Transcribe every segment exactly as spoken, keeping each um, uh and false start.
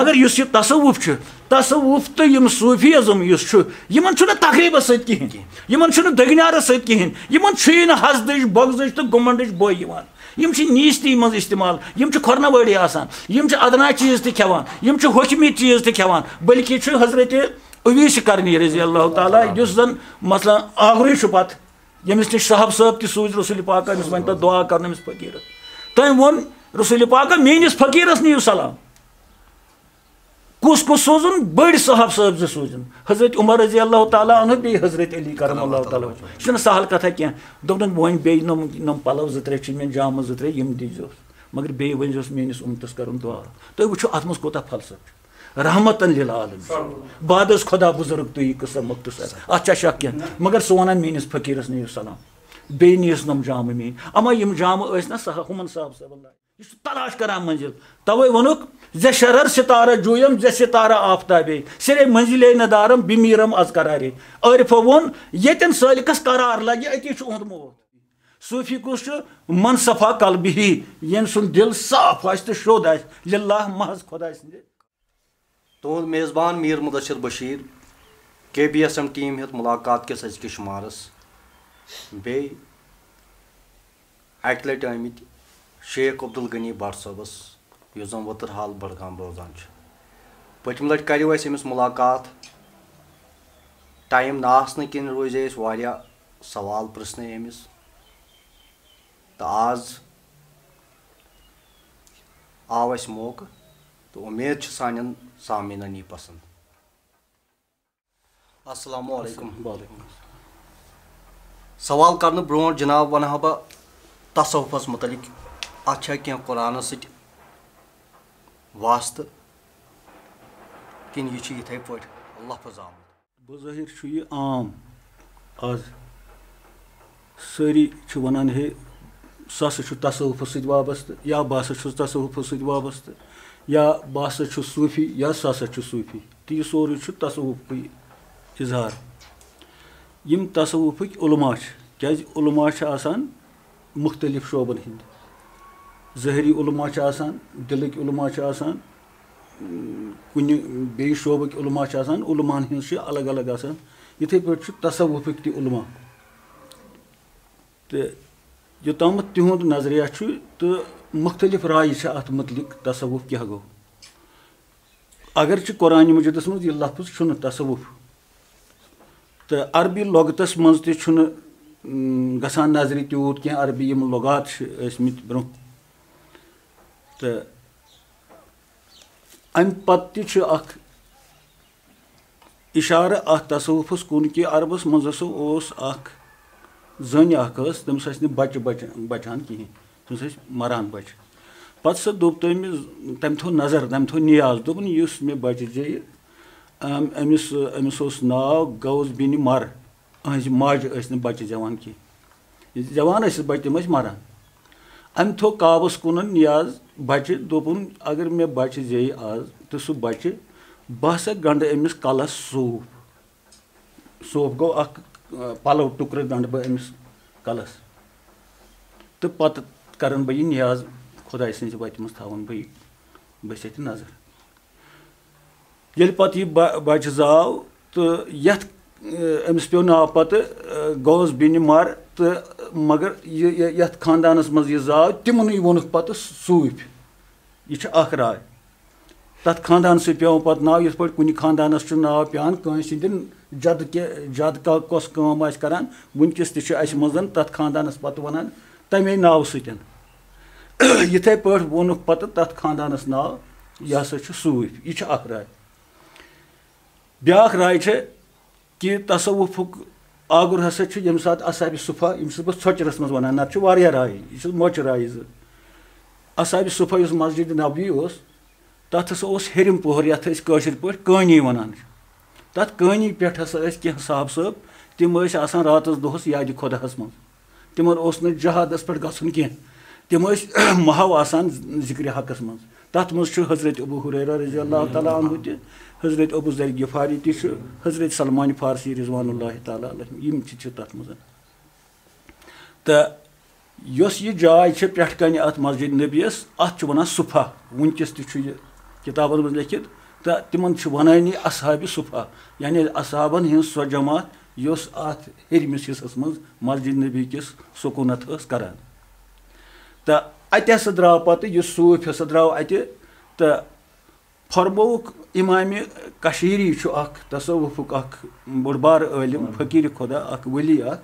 مگر یُس یہِ تصوف چھُ، تصوف تہٕ یِم صوفیزم یُس چھُ، یِمن چھُنہٕ تقریبس سۭتۍ کِہیٖنۍ، یِمن چھُنہٕ دٔگنیارس سۭتۍ کِہیٖنۍ، یِمن چھُیی نہٕ حسدٕچ، بغضٕچ تہٕ گُمنڈٕچ بوے یِوان۔ یِم چھِ نیستی منٛز استعمال، یِم چھِ کھۄرنہٕ وٲڑی آسان، یِم چھِ ادنا چیٖز تہِ کھٮ۪وان، یِم چھِ ہوٚکھمٕتۍ چیٖز تہِ کھٮ۪وان، بلکہِ چھُ حضرت اویس قرنی رضی اللہ تعالیٰ، یُس زن مثلاً آگرٕے چھُ پتہٕ، ییٚمِس نِش صاحب صٲب تہِ سوٗزۍ رسول پاکا، أمِس ؤنۍ تو دعا کرُن أمِس فقیٖرس۔ تٔمۍ ووٚن رسول پاکا، میٲنِس فقیٖرس نِیِو سلام۔ کُس کُس سوزُن؟ بٔڑۍ صاحب صٲب زٕ سوٗزِن، حضرت عمر رضی اللہ تعالیٰ عنہ، بیٚیہِ حضرت علی کرم اللہ تعالیٰ وجہہ۔ یہِ چھُنہٕ سہل کتھا کینٛہہ۔ دوٚپُن، وۄنۍ بیٚیہِ نۄم، نۄم پلو زٕ ترٛےٚ چھِ مےٚ، جامہٕ زٕ ترٛےٚ، یِم دیٖزیوس۔ مگر بیٚیہِ ؤنۍزیوس میٲنِس اُمتس کرُن دعا۔ تُہۍ وٕچھِو اتھ منٛز کوٗتاہ فلسفہٕ چھُ۔ رحمتن للعالمین۔ بعد از خدا بزرگ تُہی قصہ مختصر۔ اتھ چھا شک کینٛہہ؟ مگر سُہ ونان، میٲنِس فقیٖرس نِیِو سلام۔ بیٚیہِ نِیَس نۄم جامہٕ میٲنۍ۔ اما یِم جامہٕ ٲسۍ نہ سہل ہُمن صاحب صٲبن لایق۔ یہِ چھُ تلاش کران منزل۔ توے ووٚنُکھ، "زِ شرر ستارہ جویم، زِ ستارہ آفتابے، سرے منزلے ندارم، بمیرم از قرارے۔" عارفو ووٚن، ییٚتٮ۪ن سٲلِکس قرار لگہِ، أتی چھُ اُہُنٛد موت۔ صوفی کُس چھُ؟ من صفا قلبہ، ییٚمۍ سُنٛد دِل صاف آسہِ تہٕ شوٚد آسہِ للہ، محض خۄداے سٕنٛدِ۔ تُہُنٛد میزبان میٖر مُدثر بشیٖر، کے بی ایس ایم ٹیٖم ہیوٚت مُلاقات کِس أزکِس شُمارس۔ بیٚیہِ اَکہِ لَٹہِ آمٕتۍ شیخ عبدالغنی بٹ صٲبس، یُس زن ؤتٕر حال بڈگام روزان چھُ۔ پٔتمہِ لٹہِ کریو اَسہِ أمِس مُلاقات، ٹایم نہٕ آسنہٕ کِنۍ روٗزے أسۍ واریاہ سوال پرژھنَے أمِس۔ تہٕ آز آو اَسہِ موقعہٕ، تہٕ اُمید چھِ سانٮ۪ن سامعیٖنَن یی پسنٛد۔ السلام علیکم۔ وعلیکم السلام۔ سوال کرنہٕ برونٛٹھ جناب ونہٕ ہا بہٕ تصوفس متعلق، اتھ چھا کینٛہہ قرآنس سۭتۍ واسطہٕ، کِنہٕ یہِ چھُ یِتھے پٲٹھۍ لفظ آمُت؟ بظٲہِر چھُ یہِ عام آز۔ سٲری چھِ وَنان، "ہے، سُہ ہسا چھُ تصوفَس سۭتۍ وابستہٕ، یا بہٕ ہسا چھُس تصوفَس سۭتۍ وابستہٕ، یا بہٕ ہسا چھُس صوٗفی، یا سُہ ہسا چھُ صوٗفی۔" تہٕ یہِ سورُے چھُ تصوفُکُے اظہار۔ یِم تصوفٕکۍ علماء چھِ، کیٛازِ علماء چھِ آسان مُختٔلِف شعبَن ہٕنٛدۍ۔ ظٲہری علماء چھِ آسان، دِلٕکۍ علماء چھِ آسان، کُنہِ بیٚیہِ شعبٕکۍ علماء چھِ آسان، علماہن ہٕنٛز چھِ الگ الگ آسان۔ یِتھَے پٲٹھۍ چھُ تصوفٕکۍ تہِ علماء۔ تہٕ یوٚتامَتھ تِہُنٛد نظریہ چھُ تہٕ مُختٔلِف رایہِ چھِ اَتھ مُتعلِق تصوف کیٛاہ گوٚو۔ اگرچہِ قرآنِ مجیدس منٛز یہِ لفظ چھُنہٕ تصوف، تہٕ عربی لغتس منٛز تہِ چھُنہٕ، م، گژھان نظرِ تیوٗت کینٛہہ۔ عربی یِم لغات چھِ ٲسمٕتۍ برٛونٛہہ، تہٕ امہِ پتہٕ تہِ چھُ اکھ اشارٕ اتھ تصوفس کُن کہِ عربس منٛز ہسا اوس اکھ زٔنۍ اکھ ٲس، تٔمِس ٲسۍ نہٕ بچہِ بچ-، بچان کِہینۍ، تٔمِس ٲسۍ مران بچہِ۔ پتہٕ سا دوٚپ تٔمِس، تٔمۍ تھوٚو نظر، تٔمۍ تھوٚو نیاز، دوٚپُن، "یُس مےٚ بچہِ زیٚیہِ، أم-، أمِس، أمِس اوس ناو غوث بن مر، أہنٛزِ ماجہِ ٲسۍ نہٕ بچہِ زٮ۪وان کینٛہہ۔ یہِ زٮ۪وان ٲسِس بچہِ، تِم ٲسۍ مران۔" أمۍ تھوٚو کعبس کُنن نیاز بچہِ، دوٚپُن، "اگر مےٚ بچہِ زیٚیہِ آز تہٕ سُہ بچہِ، بہٕ ہسا گنٛڈٕ أمِس کلس سوٗپ۔" سوٗپ گوٚو اکھ، آ، پلو ٹُکرٕ گنٛڈٕ بہٕ أمِس کلس۔ تہٕ پتہٕ کرن بہٕ یہِ نیاز خۄداے سٕنٛزِ وتہِ منٛز، تھاوَن بہٕ یہِ بٔسِتھ نظر۔ ییٚلہِ پتہٕ یہِ بَ-، بچہِ زاو تہٕ یَتھ، آ، أمِس پیوٚو ناو پتہٕ، آ، غوث بن مر تہٕ مگر یہِ، یہِ، یَتھ خاندانس منٛز یہِ زاو، تِمنٕے ووٚنُکھ پتہٕ صوٗفۍ۔ یہِ چھِ اکھ راے۔ تَتھ خاندانسٕے پیوٚو پَتہٕ ناو، یِتھ پٲٹھۍ کُنہِ خاندانَس چھُ ناو پیوان کٲنٛسہِ ہِنٛدٮ۪ن جدٕ کہِ، جدٕ کا-، کۄس کٲم آسہِ کران، وٕنکیٚس تہِ چھِ اَسہِ منٛز تَتھ خاندانَس پَتہٕ وَنان تَمے ناوٕ سۭتۍ۔ یِتھَے پٲٹھۍ ووٚنُکھ پَتہٕ تَتھ خاندانَس ناو، یہِ ہسا چھُ صوٗفۍ۔ یہِ چھِ اَکھ راے۔ بیٛاکھ راے چھِ، کہِ تصوفُک آگُر ہسا چھُ ییٚمہِ ساتہٕ اصحاب صفہ، یِم چھُس بہٕ ژھۄچرَس منٛز وَنان، نَتہٕ چھِ واریاہ رایہِ، یہِ چھِ مۄچہِ رایہِ زٕ۔ اصحاب صفہ یُس مسجد نبوی اوس، تَتھ ہسا اوس ہیٚرِم پوہر، یَتھ أسۍ کٲشِر پٲٹھۍ کٲنی وَنان چھِ۔ تَتھ کٲنی پٮ۪ٹھ ہسا ٲسۍ کینٛہہ صاحب صٲب، تِم ٲسۍ آسان راتَس دۄہَس یادِ خۄداہَس منٛز۔ تِمَن اوس نہٕ جہادَس پٮ۪ٹھ گژھُن کینٛہہ۔ تِم ٲسۍ محو آسان ذِکرِ حقَس منٛز۔ تَتھ منٛز چھُ حضرت ابو ہریرہ رضی اللہ تعالیٰ عنہ تہِ، حضرت ابو ذر غفاری تہِ چھُ، حضرت سلمان فارسی رضوان اللہ تعالیٰ علیہ، یِم تہِ چھِ تَتھ منٛز۔ تہٕ یۄس یہِ جاے چھِ پٮ۪ٹھ کَنہِ اَتھ مسجد نبیَس، اَتھ چھِ وَنان صفہ، وٕنکیٚس تہِ چھُ یہِ کِتابَن منٛز لیٚکھِتھ، تہٕ تِمَن چھِ وَنٲنی اصحاب صفا، یعنی اصحابَن ہٕنٛز سۄ جماعت یۄس اَتھ ہیٚرمِس حصَس منٛز مسجد نبی کِس سکوٗنَتھ ٲس کَران۔ تہٕ اَتہِ ہسا درٛاو پَتہٕ یُس صوٗفۍ ہسا درٛاو اَتہِ، تہٕ فرمووُکھ، امام کشیری چھُ اکھ تصوفُک اکھ بوٚڑ بار عٲلم، فقیٖر خدا، اکھ ولی اکھ۔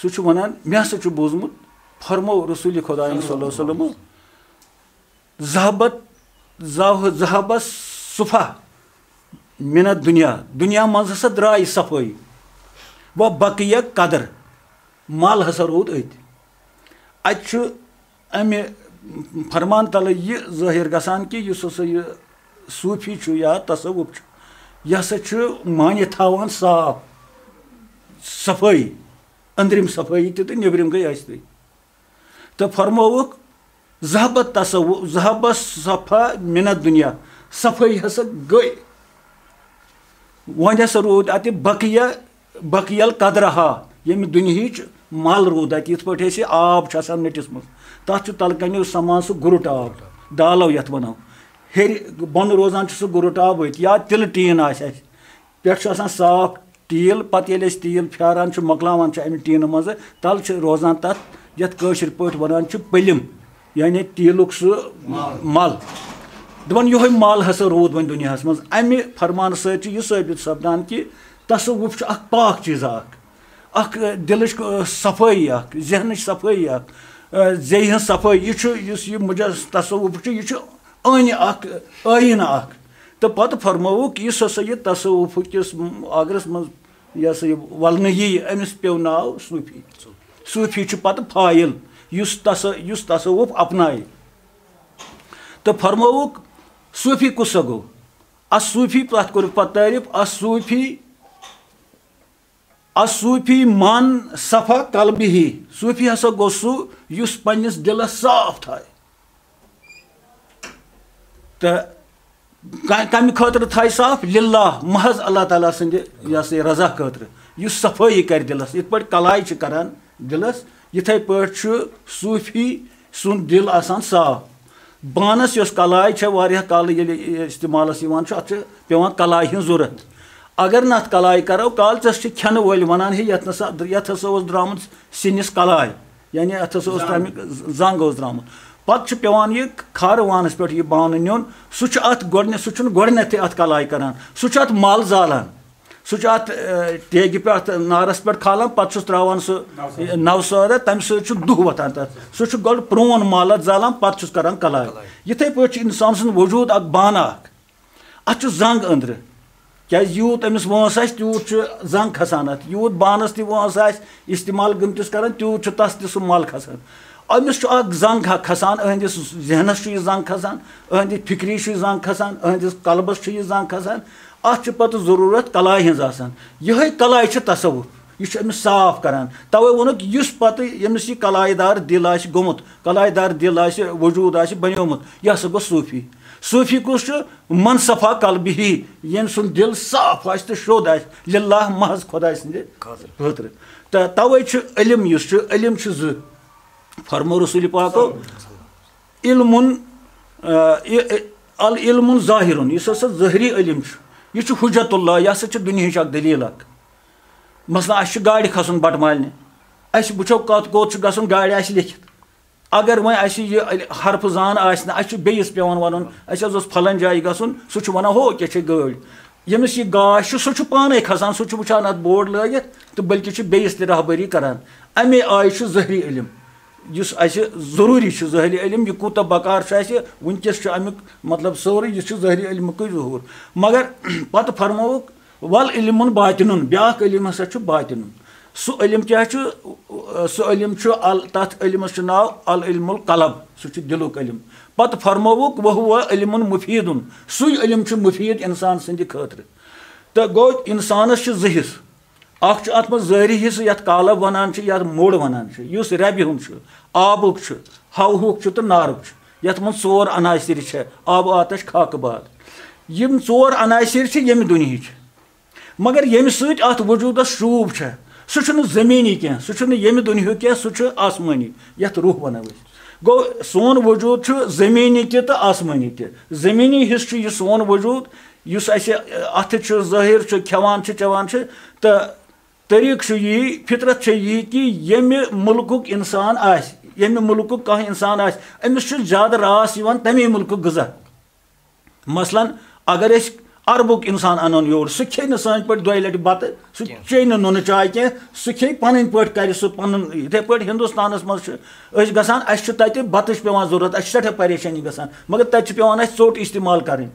سُہ چھُ وَنان، مےٚ ہسا چھُ بوٗزمُت، فرموو رسول خدایَن صلی اللہ علیہ وسلم، ذہبت، ذہ-، ذہبس صفا من الدنیا، دُنیا منٛز ہسا درٛاے صفٲیی، و بقیہ قدر، مل ہسا روٗد أتھۍ۔ اَتہِ چھُ اَمہِ فرمان تلہٕ یہِ ظٲہِر گژھان کہِ یُس ہسا یہِ صوٗفی چھُ یا تصوف چھُ، یہِ ہسا چھُ معنی تھاوان صاف، صفٲیی، أنٛدرِم صفٲیی تہِ تہٕ نیٚبرِم گٔے ٲستٕے۔ تہٕ فرمووُکھ، ذہبت تصوف، ذہبس صفا من الدنیا، صفٲیی ہسا گٔے۔ وۄنۍ ہسا روٗد اَتہِ بقیہ، بقیہ القدرہا، ییٚمہِ دُنیہٕچ مل روٗد اَتہِ، یِتھ پٲٹھۍ اَسہِ آب چھُ آسان نٔٹِس منٛز، تَتھ چھُ تَلہٕ کَنہِ سَمان سُہ گُرُٹ آب، ڈالو یَتھ وَنو، ہیٚرِ بۄنہٕ روزان چھُ سُہ گُرُٹ آب أتھۍ، یا تِلہٕ ٹیٖن آسہِ اَسہِ، پٮ۪ٹھ چھُ آسان صاف تیٖل، پَتہٕ ییٚلہِ أسۍ تیٖل پھیران چھِ، مۄکلاوان چھِ اَمہِ ٹیٖنہٕ منٛزٕ، تَلہٕ چھِ روزان تَتھ، یَتھ کٲشِر پٲٹھۍ وَنان چھِ پٔلِم، یعنی تیٖلُک سُہ مَل۔ دَپان، یِہوٚے مَل ہسا روٗد وۄنۍ دُنیاہَس منٛز۔ اَمہِ فرمانہٕ سۭتۍ چھُ یہِ ثٲبِت سَپدان کہِ تصوف چھُ اَکھ پاک چیٖزا اَکھ، اَکھ، اَ، دِلٕچ، اَ، صفٲیی اَکھ، ذہنٕچ صفٲیی اَکھ، اَ، زیٚیہِ ہٕنٛز صفٲیی۔ یہِ چھُ، یُس یہِ مُجَس-، تصوف چھُ، یہِ چھُ ٲنہِ اَکھ، ٲیٖنہٕ اَکھ۔ تہٕ پَتہٕ فرمووُکھ، یُس ہسا یہِ تصوف کِس اَگرَس منٛز، یہِ ہسا یہِ وَلنہٕ یِیہِ، أمِس پیوٚو ناو صوٗفی۔ صوٗفی چھُ پَتہٕ فٲیِل، یُس تص-، یُس تصوف اَپنایہِ۔ تہٕ فرمووُکھ، صوٗفی کُس سا گوٚو؟ اَصوٗفی، تَتھ کوٚرُکھ پَتہٕ تعریٖف، اَصوٗفی، اَصوٗفی من صفا قلبِہ، صوٗفی ہسا گوٚو سُہ یُس پنٛنِس دِلَس صاف تھایہِ۔ تہٕ کا-، کَمہِ خٲطرٕ تھایہِ صاف؟ لِلہ، محض اللہ تعالیٰ سٕنٛدِ، یہِ ہسا یہِ، رضا خٲطرٕ، یُس صفٲیی کَرِ دِلَس، یِتھ پٲٹھۍ کَلاے چھِ کَران دِلَس، یِتھَے پٲٹھۍ چھُ صوٗفی سُنٛد دِل آسان صاف۔ بانَس یۄس کَلاے چھےٚ، واریاہ کالہٕ ییٚلہِ یہِ استعمالَس یِوان چھُ، اَتھ چھِ پٮ۪وان کَلاے ہٕنٛز ضوٚرَتھ۔ اگر نہٕ اَتھ کَلاے کَرو، کالہٕ ژَس چھِ کھٮ۪نہٕ وٲلۍ وَنان، ہے، یَتھ نہ سا، یَتھ ہسا اوس درٛامُت سِنِس کَلاے، یعنی اَتھ ہسا اوس زنٛگ۔ تَمیُک زنٛگ اوس درٛامُت۔ پَتہٕ چھُ پٮ۪وان یہِ کھارٕ وانَس پٮ۪ٹھ یہِ بانہٕ نیُن۔ سُہ چھُ اَتھ گۄڈٕنٮ۪تھ، سُہ چھُنہٕ گۄڈٕنٮ۪تھٕے اَتھ کَلاے کَران، سُہ چھُ اَتھ مَل زالان۔ سُہ چھُ اَتھ، اَ، ٹیگہِ پٮ۪ٹھ، نارَس پٮ۪ٹھ کھالان، پَتہٕ چھُس ترٛاوان سُہ نَوسَر۔ نَوسَر، تَمہِ سۭتۍ چھُ دُہ وۄتھان تَتھ۔ سُہ چھُ گۄڈٕ پرٛون مَل اَتھ زالان، پَتہٕ چھُس کَران کَلاے۔ کَلاے۔ یِتھَے پٲٹھۍ چھُ اِنسان سُنٛد وجوٗد اَکھ بانہٕ اَکھ۔ اَتھ چھُ زنٛگ أنٛدرٕ۔ کیٛازِ یوٗت أمِس وٲنٛس آسہِ، تیوٗت چھُ زنٛگ کھسان اَتھ۔ یوٗت بانَس تہِ وٲنٛس آسہِ، استعمال گٔمتِس کران، تیوٗت چھُ تَس تہِ سُہ مَل کھسان۔ أمِس چھُ اَکھ زنٛگ اَکھ کھسان، أہٕنٛدِس ذہنَس چھُ یہِ زنٛگ کھسان، أہٕنٛدِ فِکرِ چھُ یہِ زنٛگ کھسان، أہٕنٛدِس قلبَس چھُ یہِ زنٛگ کھسان۔ اَتھ چھِ پَتہٕ ضروٗرت کَلاے ہٕنٛز آسان۔ یِہوٚے کَلاے چھِ تصوُف۔ یہِ چھُ أمِس صاف کران۔ تَوَے ووٚنُکھ، یُس پَتہٕ ییٚمِس یہِ کَلایہِ دار دِل آسہِ گوٚمُت، کَلایہِ دار دِل آسہِ وجوٗد آسہِ بنیومُت، یہِ ہسا گوٚو صوٗفی۔ صوٗفی کُس چھُ؟ من صفا قلبِہ، ییٚمۍ سُنٛد دِل صاف آسہِ تہٕ شوٚد آسہِ لِلہ، محض خۄداے سٕنٛدِ خٲطرٕ۔ خٲطرٕ۔ تہٕ تَوَے چھُ علم یُس چھُ، علم چھِ زٕ۔ فرمو رسول پاکو، علم، آ، یہِ، العلم ظاہرُن، یُس ہسا ظٲہری علم چھُ، یہِ چھُ حجت اللہ، یہِ ہسا چھِ دُنیہٕچ اکھ دٔلیٖل اکھ۔ مثلاً، اَسہِ چھُ گاڑِ کھسُن بَٹہٕ مالنہِ، اَسہِ وٕچھو کَتھ کوٚت چھُ گژھُن، گاڑِ آسہِ لیکھِتھ۔ اگر وۄنۍ اَسہِ یہِ حرفہٕ زان آسہِ نہٕ، اَسہِ چھُ بیٚیِس پٮ۪وان وَنُن، اَسہِ حظ اوس پھلٲنۍ جایہِ گژھُن، سُہ چھُ وَنان، ہو کیٛاہ چھے گٲڑۍ۔ ییٚمِس یہِ گاش چھُ، سُہ چھُ پانَے کھسان، سُہ چھُ وٕچھان اَتھ بورڈ لٲگِتھ تہٕ بلکہِ چھُ بیٚیِس تہِ رہبری کران۔ اَمے آیہِ چھُ ظٲہری علم، یُس اَسہِ ضروٗری چھُ، ظٲہری علم، یہِ کوٗتاہ بکار چھُ اَسہِ، وٕنکیٚس چھُ اَمیُک مطلب سورُے، یہِ چھُ ظٲہری علمُکُے ظہوٗر۔ مگر پَتہٕ فرمووُکھ، والعلم الباطن، بیٛاکھ علم ہسا چھُ باطن۔ سُہ علم کیٛاہ چھُ؟ سُہ علم چھُ ال-، تَتھ علمَس چھُ ناو العلم القلب، سُہ چھُ دِلُک علم۔ پَتہٕ فرمووُکھ، وہو علم مفید، سُے علم چھُ مفید اِنسان سٕنٛدِ خٲطرٕ۔ تہٕ گوٚو، اِنسانَس چھِ زٕ حصہٕ۔ اَکھ چھُ اَتھ منٛز ظٲہری حصہٕ، یَتھ قالب وَنان چھِ، یَتھ موٚڑ وَنان چھِ، یُس رَبہِ ہُنٛد چھُ، آبُک چھُ، ہوہُک چھُ تہٕ نارُک چھُ، یَتھ منٛز ژور عناصر چھِ، آب، آتش، خاکہٕ، باد۔ یِم ژور عناصر چھِ ییٚمہِ دُنیہٕچ۔ مگر ییٚمہِ سۭتۍ اَتھ وجوٗدَس شوٗب چھےٚ، سُہ چھُنہٕ زٔمیٖنی کینٛہہ، سُہ چھُنہٕ ییٚمہِ دُنیہُک کینٛہہ، سُہ چھُ آسمٲنی، یَتھ روح وَنو أسۍ۔ گوٚو، سون وجود چھُ زمینی تہِ تہٕ آسمٲنی تہِ۔ زمینی حصہٕ چھُ یہِ سون وجود، یُس اَسہِ اَتھٕ چھُ، ظٲہِر چھُ، کھٮ۪وان چھُ، چٮ۪وان چھُ، تہٕ طریٖقہٕ چھُ یی، فطرت چھےٚ یی کہِ ییٚمہِ مُلکُک اِنسان آسہِ، ییٚمہِ مُلکُک کانٛہہ اِنسان آسہِ، أمِس چھُ زیادٕ راس یِوان تَمے مُلکُک غذا۔ مثلاً، اگر أسۍ عربُک اِنسان اَنون یور، سُہ کھیٚیہِ نہٕ سٲنۍ پٲٹھۍ دۄیہِ لَٹہِ بَتہٕ، سُہ کینٛہہ۔ چیٚیہِ نہٕ نُنہٕ چاے کینٛہہ، سُہ کھیٚیہِ پَنٕنۍ پٲٹھۍ، کَرِ سُہ پَنُن۔ یِتھَے پٲٹھۍ ہِندُستانَس منٛز چھِ أسۍ گژھان، اَسہِ چھُ تَتہِ بَتٕچ پٮ۪وان ضوٚرَتھ، اَسہِ چھِ سٮ۪ٹھاہ پریشٲنی گژھان، مگر تَتہِ چھِ پٮ۪وان اَسہِ ژوٚٹ استعمال کَرٕنۍ۔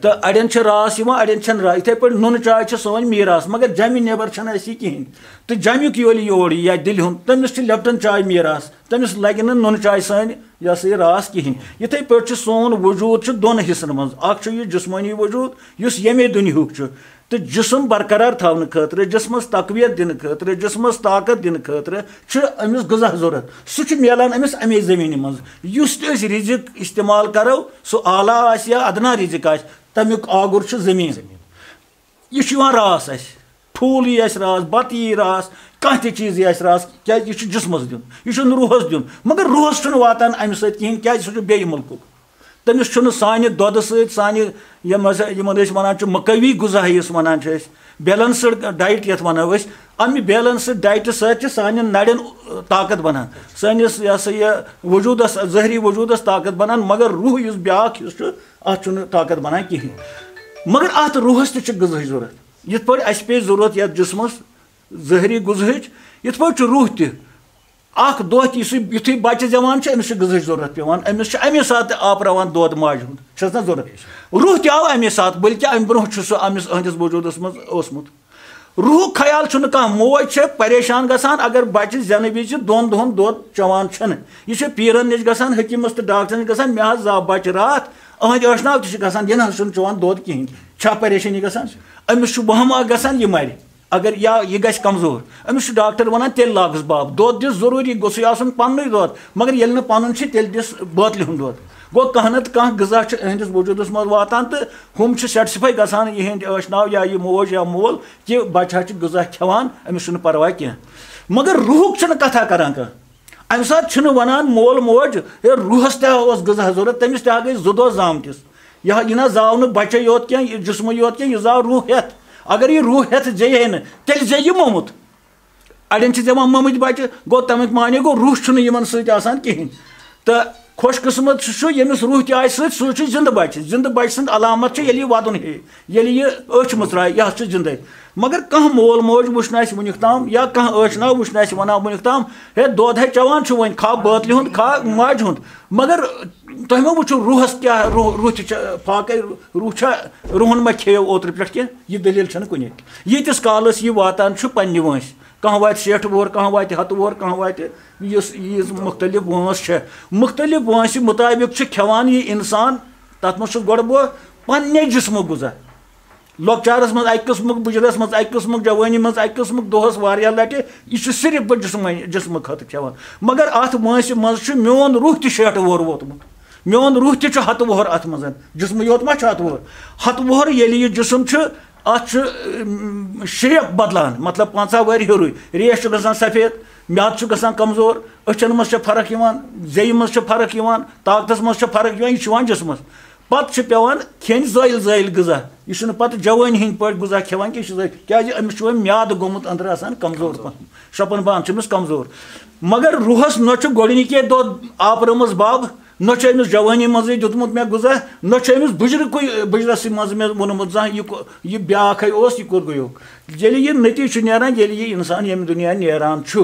تہٕ اَڑٮ۪ن چھِ راس یِوان، اَڑٮ۪ن چھَنہٕ راس۔ یِتھَے پٲٹھۍ نُنہٕ چاے چھِ سٲنۍ میٖراث، مگر جَمہِ نٮ۪بَر چھَنہٕ اَسہِ یہِ کِہیٖنۍ۔ تہٕ جَمیُک ییٚلہِ یور یی یا دِلہِ ہُنٛد، تٔمِس چھِ لیپٹن چاے میٖراث، تٔمِس لَگہِ نہٕ نُنہٕ چاے سٲنۍ، یہِ ہسا یہِ راس کِہیٖنۍ۔ یِتھَے پٲٹھۍ چھُ سون وجوٗد چھُ دۄن حِصَن منٛز، اَکھ چھُ یہِ جسمٲنی وجوٗد، یُس ییٚمے دُنیاہُک چھُ، تہٕ جسم برقرار تھاونہٕ خٲطرٕ، جسمس تقویت دِنہٕ خٲطرٕ، جسمس طاقت دِنہٕ خٲطرٕ چھُ أمِس غذا ضوٚرتھ۔ سُہ چھُ میلان أمِس اَمے زٔمیٖنہِ منٛز۔ یُس تہِ أسۍ رِزِق استعمال کرو، سُہ اعلیٰ آسہِ یا ادنا رِزِق آسہِ، تَمیُک آگُر چھُ زٔمیٖن۔ یہِ چھُ یِوان راس اَسہِ۔ ٹھوٗل یی اَسہِ راس، بَتہٕ یی راس، کانٛہہ تہِ چیٖز یی اَسہِ راس، کیٛازِ یہِ چھُ جسمَس دیُن، یہِ چھُنہٕ روحَس دیُن۔ مگر روحَس چھُنہٕ واتان اَمہِ سۭتۍ کِہیٖنۍ، کیٛازِ سُہ چھُ بیٚیہِ مُلکُک۔ تٔمِس چھُنہٕ سانہِ دۄدٕ سۭتۍ، سانہِ یِم ہسا، یِمَن أسۍ وَنان چھِ مقوی غذا یُس وَنان چھِ أسۍ، بیلنسٕڈ ڈایٹ یَتھ وَنو أسۍ، اَمہِ بیلنسٕڈ ڈایٹہٕ سۭتۍ چھِ سانٮ۪ن نَرٮ۪ن، آ، طاقت بَنان، سٲنِس، یہِ ہسا یہِ، وجوٗدَس، ظٲہری وجوٗدَس طاقت بَنان، مگر روح یُس بیٛاکھ حِصہٕ چھُ، اَتھ چھُنہٕ طاقت بَنان کِہیٖنۍ۔ مگر اَتھ روحَس تہِ چھِ غذاہٕچ ضوٚرَتھ۔ یِتھ پٲٹھۍ اَسہِ پیٚیہِ ضوٚرَتھ یَتھ جسمَس ظٲہری غذاہٕچ، یِتھ پٲٹھۍ چھُ روح تہِ۔ اَکھ دۄہ تہِ یُس یہِ، یُتھُے بَچہٕ زٮ۪وان چھُ، أمِس چھِ غذاہٕچ ضوٚرَتھ پٮ۪وان، أمِس چھُ اَمے ساتہٕ آپراوان دۄد ماجہِ ہُنٛد، چھَس نہ ضوٚرَتھ؟ روح تہِ آو اَمے ساتہٕ، بلکہِ اَمہِ برونٛہہ چھُ سُہ أمِس، أہٕنٛدِس وجوٗدَس منٛز اوسمُت۔ روحُک خیال چھُنہٕ کانٛہہ۔ موج چھےٚ پریشان گژھان، اگر بَچہٕ زٮ۪نہٕ وِزِ دۄن دۄہَن دۄد چٮ۪وان چھُنہٕ۔ یہِ چھےٚ پیٖرَن نِش گژھان، حکیٖمَس تہٕ ڈاکٹرَس نِش گژھان، مےٚ حظ زاو بَچہٕ راتھ، أہٕنٛدۍ ٲشناو تہِ چھِ گژھان، یہِ نہ حظ چھُنہٕ چٮ۪وان دۄد کِہیٖنۍ۔ چھا پریشٲنی گژھان؟ أمِس چھُ وہمہٕ اَکھ گژھان، یہِ مَرِ۔ اگر یا یہِ گژھِ کمزور، أمِس چھُ ڈاکٹر وَنان، تیٚلہِ لاگُس بَب۔ دۄد دِس ضروٗری، گوٚژھُے آسُن پننُے دۄد، مگر ییٚلہِ نہٕ پنُن چھُ، تیٚلہِ دِس بٲتلہِ ہُنٛد دۄد۔ گوٚو، کانٛہہ نتہٕ کانٛہہ غذا چھُ أہٕنٛدِس وجوٗدس منٛز واتان تہٕ ہُم چھِ satisfy گژھان، یِہِنٛدۍ ٲشناو یا یہِ موج یا مول، کہِ بچہٕ ہا چھُ غذا کھٮ۪وان، أمِس چھُنہٕ پرواے کینٛہہ۔ مگر روحُک چھُنہٕ کتھا کران کانٛہہ۔ امہِ ساتہٕ چھُنہٕ ونان مول موج، ہے، روحس تہِ اوس غذا ضروٗرت، تٔمِس تہِ ہا گٔے زٕ دۄہ زامتِس۔ یہِ ہا، یہِ نہ زاو نہٕ بچے یوت کینٛہہ، یہِ جسمٕے یوت کینٛہہ، یہِ زاو روح ہٮ۪تھ۔ اگر یہِ روح ہٮ۪تھ زیٚیہِ ہے نہٕ، تیٚلہِ زیٚیہِ یہِ مومُت۔ اڑٮ۪ن چھِ زٮ۪وان مٔمٕتۍ بچہِ، گوٚو تمیُک معنی گوٚو روح چھُنہٕ یِمن سۭتۍ آسان کِہیٖنۍ۔ تہٕ خۄش قٕسمت سُہ چھُ، ییٚمِس روح تہِ آسہِ سۭتۍ، سُہ چھُ زِندٕ بچہِ۔ زِندٕ بچہِ سٕنٛز علامت چھِ، ییٚلہِ یہِ ودُن ہیٚیہِ، ییٚلہِ یہِ أچھ مٕژرایہِ، یہِ حظ چھُ زِندَے۔ مگر کانٛہہ مول موج وٕچھ نہٕ اَسہِ وٕنیُک تام، یا کانٛہہ ٲشناو وٕچھ نہٕ اَسہِ وَنان وٕنیُک تام، ہے، دۄد ہے چٮ۪وان چھُ وۄنۍ، کھا بٲتلہِ ہُنٛد، کھا ماجہِ ہُنٛد۔ مگر تۄہہِ ما وٕچھِو روحَس کیٛاہ، روح، روح تہِ چھا فاقے، روح چھا، روحَن ما کھیٚیو اوترٕ پٮ۪ٹھ کینٛہہ؟ یہِ دٔلیٖل چھَنہٕ کُنے۔ ییٖتِس کالَس یہِ واتان چھُ پنٛنہِ وٲنٛسہِ، کانٛہہ واتہِ شیٹھ وُہُر، کانٛہہ واتہِ ہَتہٕ وُہُر، کانٛہہ واتہِ یُس، یُس مُختلف وٲنٛس چھےٚ، مُختلف وٲنٛسہِ مُطابِق چھُ کھٮ۪وان یہِ اِنسان۔ تَتھ منٛز چھُس گۄڈٕ بہٕ پنٛنہِ جسمُک غذا۔ لۄکچارس منٛز اکہِ قٕسمُک، بُجرس منٛز اکہِ قٕسمُک، جوٲنی منٛز اکہِ قٕسمُک، دۄہس واریاہ لٹہِ۔ یہِ چھُ صرف بہٕ جسمٲنی، جسمہٕ خٲطرٕ کھٮ۪وان۔ مگر اتھ وٲنٛسہِ منٛز چھُ میون روح تہِ شیٹھ وُہُر ووتمُت۔ میون روح تہِ چھُ ہتہٕ وُہُر اتھ منٛز۔ جسمٕے یوت ما چھُ ہتہٕ وُہُر؟ ہتہٕ وُہُر ییٚلہِ یہِ جسم چھُ، اتھ چھُ، اۭں، shape بدلان، مطلب، پنٛژاہ ؤہرۍ ہیوٚرُے۔ ریش چھُ گژھان سفید، میادٕ چھُ گژھان کمزور، أچھن منٛز چھےٚ فرق یِوان، زیٚیہِ منٛز چھےٚ فرق یِوان، طاقتس منٛز چھےٚ فرق یِوان، یہِ چھُ یِوان جسمس۔ پتہٕ چھِ پٮ۪وان کھیٚنۍ زٲیِل زٲیِل غذا۔ یہِ چھُنہٕ پتہٕ جوٲنی ہٕنٛدۍ پٲٹھۍ غذا کھٮ۪وان کینٛہہ، یہِ چھُ زٲیِل، کیٛازِ أمِس چھُ وۄنۍ میادٕ گوٚمُت أنٛدرٕ آسان کمزور پہن، شرٛپن بان چھِ أمِس کمزور۔ مگر روحس نہ چھُ گۄڈٕنِکے دۄہ آپرٲومٕژ بب، نہ چھُ أمِس جوٲنی منٛزٕے دیُتمُت مےٚ غذا، نہ چھُ أمِس بُجرٕکُے، بُجرسٕے منٛز مےٚ ووٚنمُت زانٛہہ، یہِ کو-، یہِ بیٛاکھے اوس، یہِ کوٚت گوٚیو۔ ییٚلہِ یہِ نٔتیٖجہٕ چھُ نیران، ییٚلہِ یہِ انسان ییٚمہِ دُنیا نیران چھُ،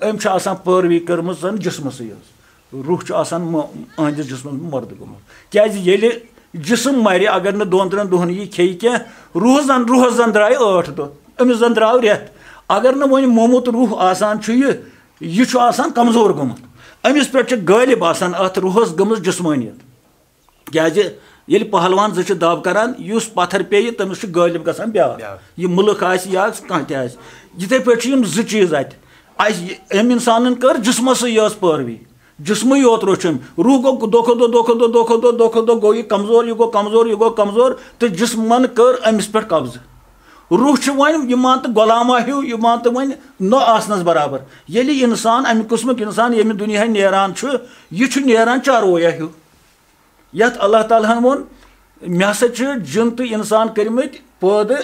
أمۍ چھِ آسان پٲروی کٔرمٕژ زن جسمسٕے یٲژ۔ روح چھُ آسان مۄ-، أہنٛدِس جسمس منٛز مۄردٕ گوٚمُت۔ کیٛازِ ییٚلہِ جسم مرِ، اگر نہٕ دۄن ترٛٮ۪ن دۄہن یہِ کھیٚیہِ کینٛہہ، روحس زن، روحس زن درٛاے ٲٹھ دۄہ، أمِس زن درٛاو رٮ۪تھ۔ اگر نہٕ وۄنۍ مومُت روح آسان چھُ یہِ، یہِ چھُ آسان کمزور گوٚمُت۔ أمِس پٮ۪ٹھ چھِ غٲلب آسان اتھ روحس گٔمٕژ جسمٲنیت۔ کیٛازِ ییٚلہِ پہلوان زٕ چھِ دب کران، یُس پتھر پیٚیہِ، تٔمِس چھُ غٲلب گژھان بیٛاکھ۔ بیٛاکھ۔ یہِ مُلک آسہِ یا کانٛہہ تہِ آسہِ۔ یِتھَے پٲٹھۍ چھِ یِم زٕ چیٖز اَتہِ۔ اَسہِ، أمۍ اِنسانَن کٔر جسمَسٕے یٲژ پٲروی۔ جسمٕے یوت روٚچھُم۔ روح گوٚو دۄہ کھۄتہٕ دۄہ، دۄہ کھۄتہٕ دۄہ، دۄہ کھۄتہٕ دۄہ، دۄہ کھۄتہٕ دۄہ گوٚو یہِ کمزور، یہِ گوٚو کمزور، یہِ گوٚو کمزور۔ تہٕ جسمَن کٔر أمِس پٮ۪ٹھ قبضہٕ۔ روح چھُ وۄنۍ، یہِ مان تہٕ غلامہ ہیوٗ، یہِ مان تہٕ وۄنۍ نہ آسنس برابر۔ ییٚلہِ انسان، امہِ قٕسمُک انسان ییٚمہِ دُنیاہہِ نیران چھُ، یہِ چھُ نیران چارویا ہیوٗ۔ یتھ اللہ تعالیٰ ہن ووٚن، مےٚ ہسا چھِ جِن تہٕ انسان کٔرمٕتۍ پٲدٕ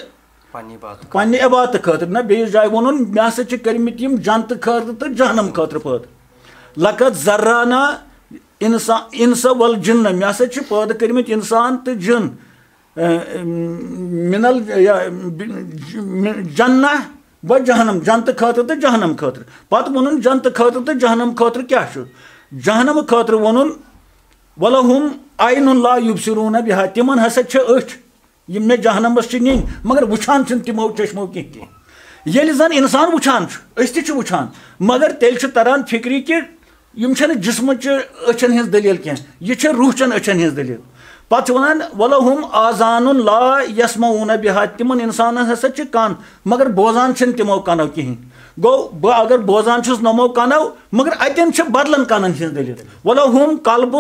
پننہِ عبادتہٕ خٲطرٕ۔ پننہِ عبادتہٕ خٲطرٕ۔ نہ، بیٚیِس جایہِ ووٚنُن، مےٚ ہسا چھِ کٔرمٕتۍ یِم جنتہٕ خٲطرٕ تہٕ جہنم خٲطرٕ پٲدٕ۔ لقد ذرانا انسان، انس والجن، مےٚ ہسا چھِ پٲدٕ کٔرمٕتۍ انسان تہٕ جِن، اے، منل، یا، ب-، ج-، جنہ و جہنم، جنتہٕ خٲطرٕ تہٕ جہنم خٲطرٕ۔ پتہٕ ووٚنُن، جنتہٕ خٲطرٕ تہٕ جہنم خٲطرٕ کیٛاہ چھُ؟ جہنم خٲطرٕ ووٚنُن، ولہم عین لا یبصرون بها، تِمن ہسا چھِ أچھ، یِم مےٚ جہنمس چھِ نِنۍ، مگر وٕچھان چھِنہٕ تِمو چشمو کینٛہہ تہِ۔ ییٚلہِ زن انسان وٕچھان چھُ، أسۍ تہِ چھِ وٕچھان، مگر تیٚلہِ چھُ تران فکرِ کہِ یِم چھَنہٕ جسمٕچہِ أچھن ہٕنٛز دٔلیٖل کینٛہہ، یہِ چھےٚ روحچن أچھن ہٕنٛز دٔلیٖل۔ پتہٕ چھِ ونان، ولہم آذان لا یسمعون بها، تِمن انسانن ہسا چھِ کن، مگر بوزان چھِنہٕ تِمو کنو کِہینۍ۔ گوٚو، بہٕ اگر بوزان چھُس نمو کنو، مگر اتٮ۪ن چھِ بدلن کنن ہٕنٛز دٔلیٖل۔ ولہم قلب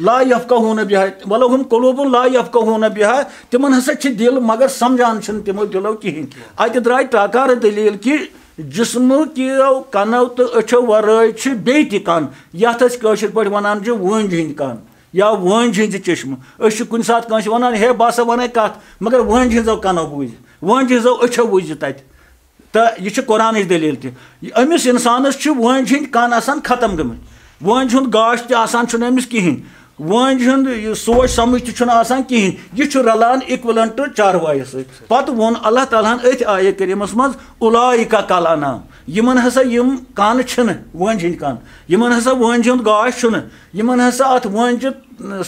لا یفقہون بها، ولہم قلوب لا یفقہون بها، تِمن ہسا چھِ دِل، مگر سمجھان چھِنہٕ تِمو دِلو کِہینۍ۔ اتہِ درٛاے ٹاکارٕ دٔلیٖل کہِ جسمہٕ کیو کنو تہٕ أچھو ورٲے چھِ بیٚیہِ تہِ کن، یتھ أسۍ کٲشِر پٲٹھۍ ونان چھِ وٲنٛجہِ ہٕنٛدۍ کن یا وٲنٛجہِ ہٕنٛزِ چشمہٕ۔ أسۍ چھِ کُنہِ ساتہٕ کٲنٛسہِ ونان، ہے، بہٕ ہسا ونے کتھ، مگر وٲنٛجہِ ہٕنٛزو کنو بوٗزِ، وٲنٛجہِ ہٕنٛزو أچھو وٕچھِ تتہِ۔ تہٕ یہِ چھِ قرآنٕچ دٔلیٖل تہِ۔ أمِس اِنسانَس چھِ وٲنٛجہِ ہٕنٛدۍ کَن آسان ختم گٔمٕتۍ۔ وٲنٛجہِ ہُنٛد گاش تہِ آسان چھُنہٕ أمِس کِہیٖنۍ۔ وٲنٛجہِ ہُنٛد یہِ سونٛچ سمجھ تہِ چھُنہٕ آسان کِہیٖنۍ۔ یہِ چھُ رلان equivalent چاروایَس سۭتۍ۔ پَتہٕ ووٚن اللہ تعالیٰ ہَن أتھۍ آیہِ کریٖمَس منٛز، "اولئک کالانعام"۔ یِمَن ہسا یِم کَن چھِنہٕ، وٲنٛجہِ ہٕنٛدۍ کَن، یِمَن ہسا وٲنٛجہِ ہُنٛد گاش چھُنہٕ، یِمَن ہسا اَتھ وٲنٛجہِ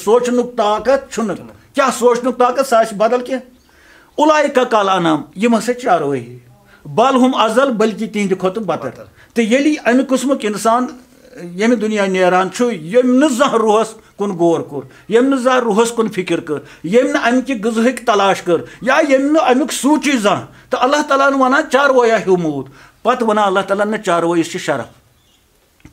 سونٛچنُک طاقت چھُنہٕ۔ کیٛاہ سونٛچنُک طاقت؟ سُہ آسہِ بدل کینٛہہ۔ اولئک کالانعام، یِم ہسا چاروٲہی۔ بل ہم اضل، بلکہِ تِہنٛدِ کھۄتہٕ بدتر۔ تہٕ ییٚلہِ اَمہِ قٕسمُک اِنسان ییٚمہِ دُنیا نیران چھُ، ییٚمۍ نہٕ زانٛہہ روحس کُن غور کوٚر، ییٚمۍ نہٕ زانٛہہ روحس کُن فِکر کٔر، ییٚمۍ نہٕ اَمہِ کہِ غذہٕچ تلاش کٔر، یا ییٚمۍ نہٕ اَمیُک سوٗنٛچُے زانٛہہ، تہٕ اللہ تعالیٰ ہن ونان، چارویا ہیوٗ موٗد۔ پتہٕ ونان اللہ تعالیٰ ہن، نہ، چاروٲیِس چھِ شرف۔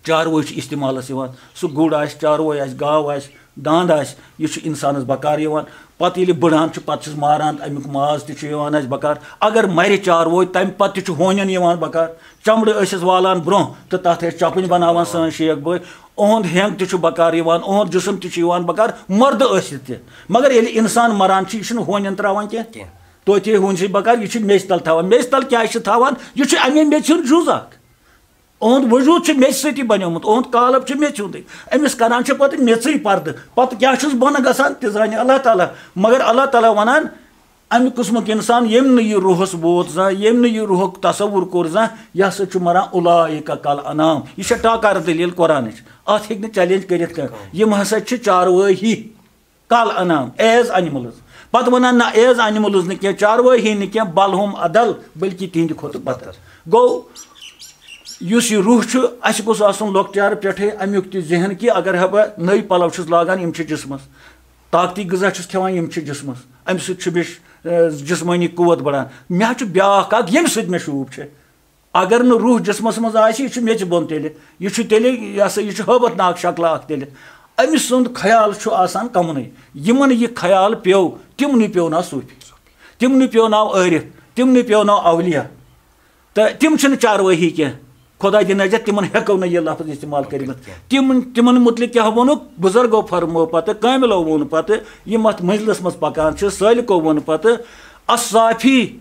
چاروٲے چھُ استعمالس یِوان۔ سُہ گُر آسہِ، چاروٲے آسہِ، گاو آسہِ، داند آسہِ، یہِ چھُ انسانس بکار یِوان۔ پتہٕ ییٚلہِ بٔڑان چھُ، پتہٕ چھِس ماران، امیُک ماز تہِ چھُ یِوان اَسہِ بکار۔ اگر مرِ چاروٲے، تمہِ پتہٕ تہِ چھُ ہونٮ۪ن یِوان بکار۔ چمڑٕ ٲسِس والان برونٛہہ تہٕ تتھ ٲسۍ چپٕنۍ بناوان سٲنۍ شیخ بٲے۔ اُہُنٛد ہینٛگ تہِ چھُ بکار یِوان، اُہُنٛد جسم تہِ چھُ یِوان بکار، مردٕ ٲسِتھ تہِ۔ مگر ییٚلہِ انسان مران چھُ، یہِ چھُنہٕ ہونٮ۪ن تراوان کینٛہہ۔ کینٛہہ۔ توتہِ ہونۍ چھِ بکار، یہِ چھُ میٚژِ تل تھاوان۔ میٚژِ تل کیٛازِ چھِ تھاوان؟ یہِ چھُ امے میٚژِ ہُنٛد جُز اکھ۔ اُہُنٛد وجوٗد چھُ میٚژِ سۭتی بنیومُت، اُہُنٛد قالب چھُ میٚژِ ہُنٛدُے۔ أمِس کران چھِ پتہٕ میٚژٕے پردٕ۔ پتہٕ کیٛاہ چھُس بۄنہٕ گژھان، تہِ زانہِ اللہ تعالیٰ۔ مگر اللہ تعالیٰ ونان، اَمہِ قٕسمُک اِنسان، ییٚمۍ نہٕ یہِ روحس ووت زانٛہہ، ییٚمۍ نہٕ یہِ روحُک تصور کوٚر زانٛہہ، یہِ ہسا چھُ مران اولئک کالانعام۔ یہِ چھےٚ ٹاکارٕ دٔلیٖل قرآنٕچ، اَتھ ہیٚکہِ نہٕ challenge کٔرِتھ کانٛہہ۔ یِم ہسا چھِ چاروٲہی۔ کالانعام، as animals۔ پتہٕ ونان، نہ، as animals نہٕ کینٛہہ، چاروٲہی نہٕ کینٛہہ، بل ہم اضل، بلکہِ تِہنٛدِ کھۄتہٕ بدتر۔ گوٚو، یُس یہِ روح چھُ، اسہِ گوٚژھ آسُن لۄکچارٕ پٮ۪ٹھے امیُک تہِ ذہن کہِ اگر ہا بہٕ نٔوۍ پلو چھُس لاگان، یِم چھِ جسمس، طاقتی غذا چھُس کھٮ۪وان، یِم چھِ جسمس، امہِ سۭتۍ چھُ مےٚ، اہ، جسمٲنی قوت بڑان۔ مےٚ چھُ بیاکھ اکھ، ییٚمہِ سۭتۍ مےٚ شوٗب چھِ۔ اگر نہٕ روح جسمس منٛز آسہِ، یہِ چھُ میٚژِ بۄن تیٚلہِ، یہِ چھُ تیٚلہِ، یہِ ہسا، یہِ چھُ ہٲبتھ ناک شکلہ اکھ تیٚلہِ۔ أمۍ سُنٛد خیال چھُ آسان کمنٕے۔ یِمن یہِ خیال پیوٚو، تِمنٕے پیوٚو ناو صوٗفی، تِمنٕے پیوٚو ناو عٲرف، تِمنٕے پیوٚو ناو اولیاء۔ تہٕ تِم چھِنہٕ چاروٲہی کینٛہہ۔ خۄداے دِنۍ نجات، تِمن ہٮ۪کو نہٕ یہِ لفظ استعمال کٔرِتھ۔ تِم، تِمن متعلق کیٛاہ ووٚنُکھ؟ بُزرگو فرموو پتہٕ، کٲملو ووٚن پتہٕ، یِم اتھ مجلس منٛز پکان چھِ، سٲلِکو ووٚن پتہٕ، الصافی،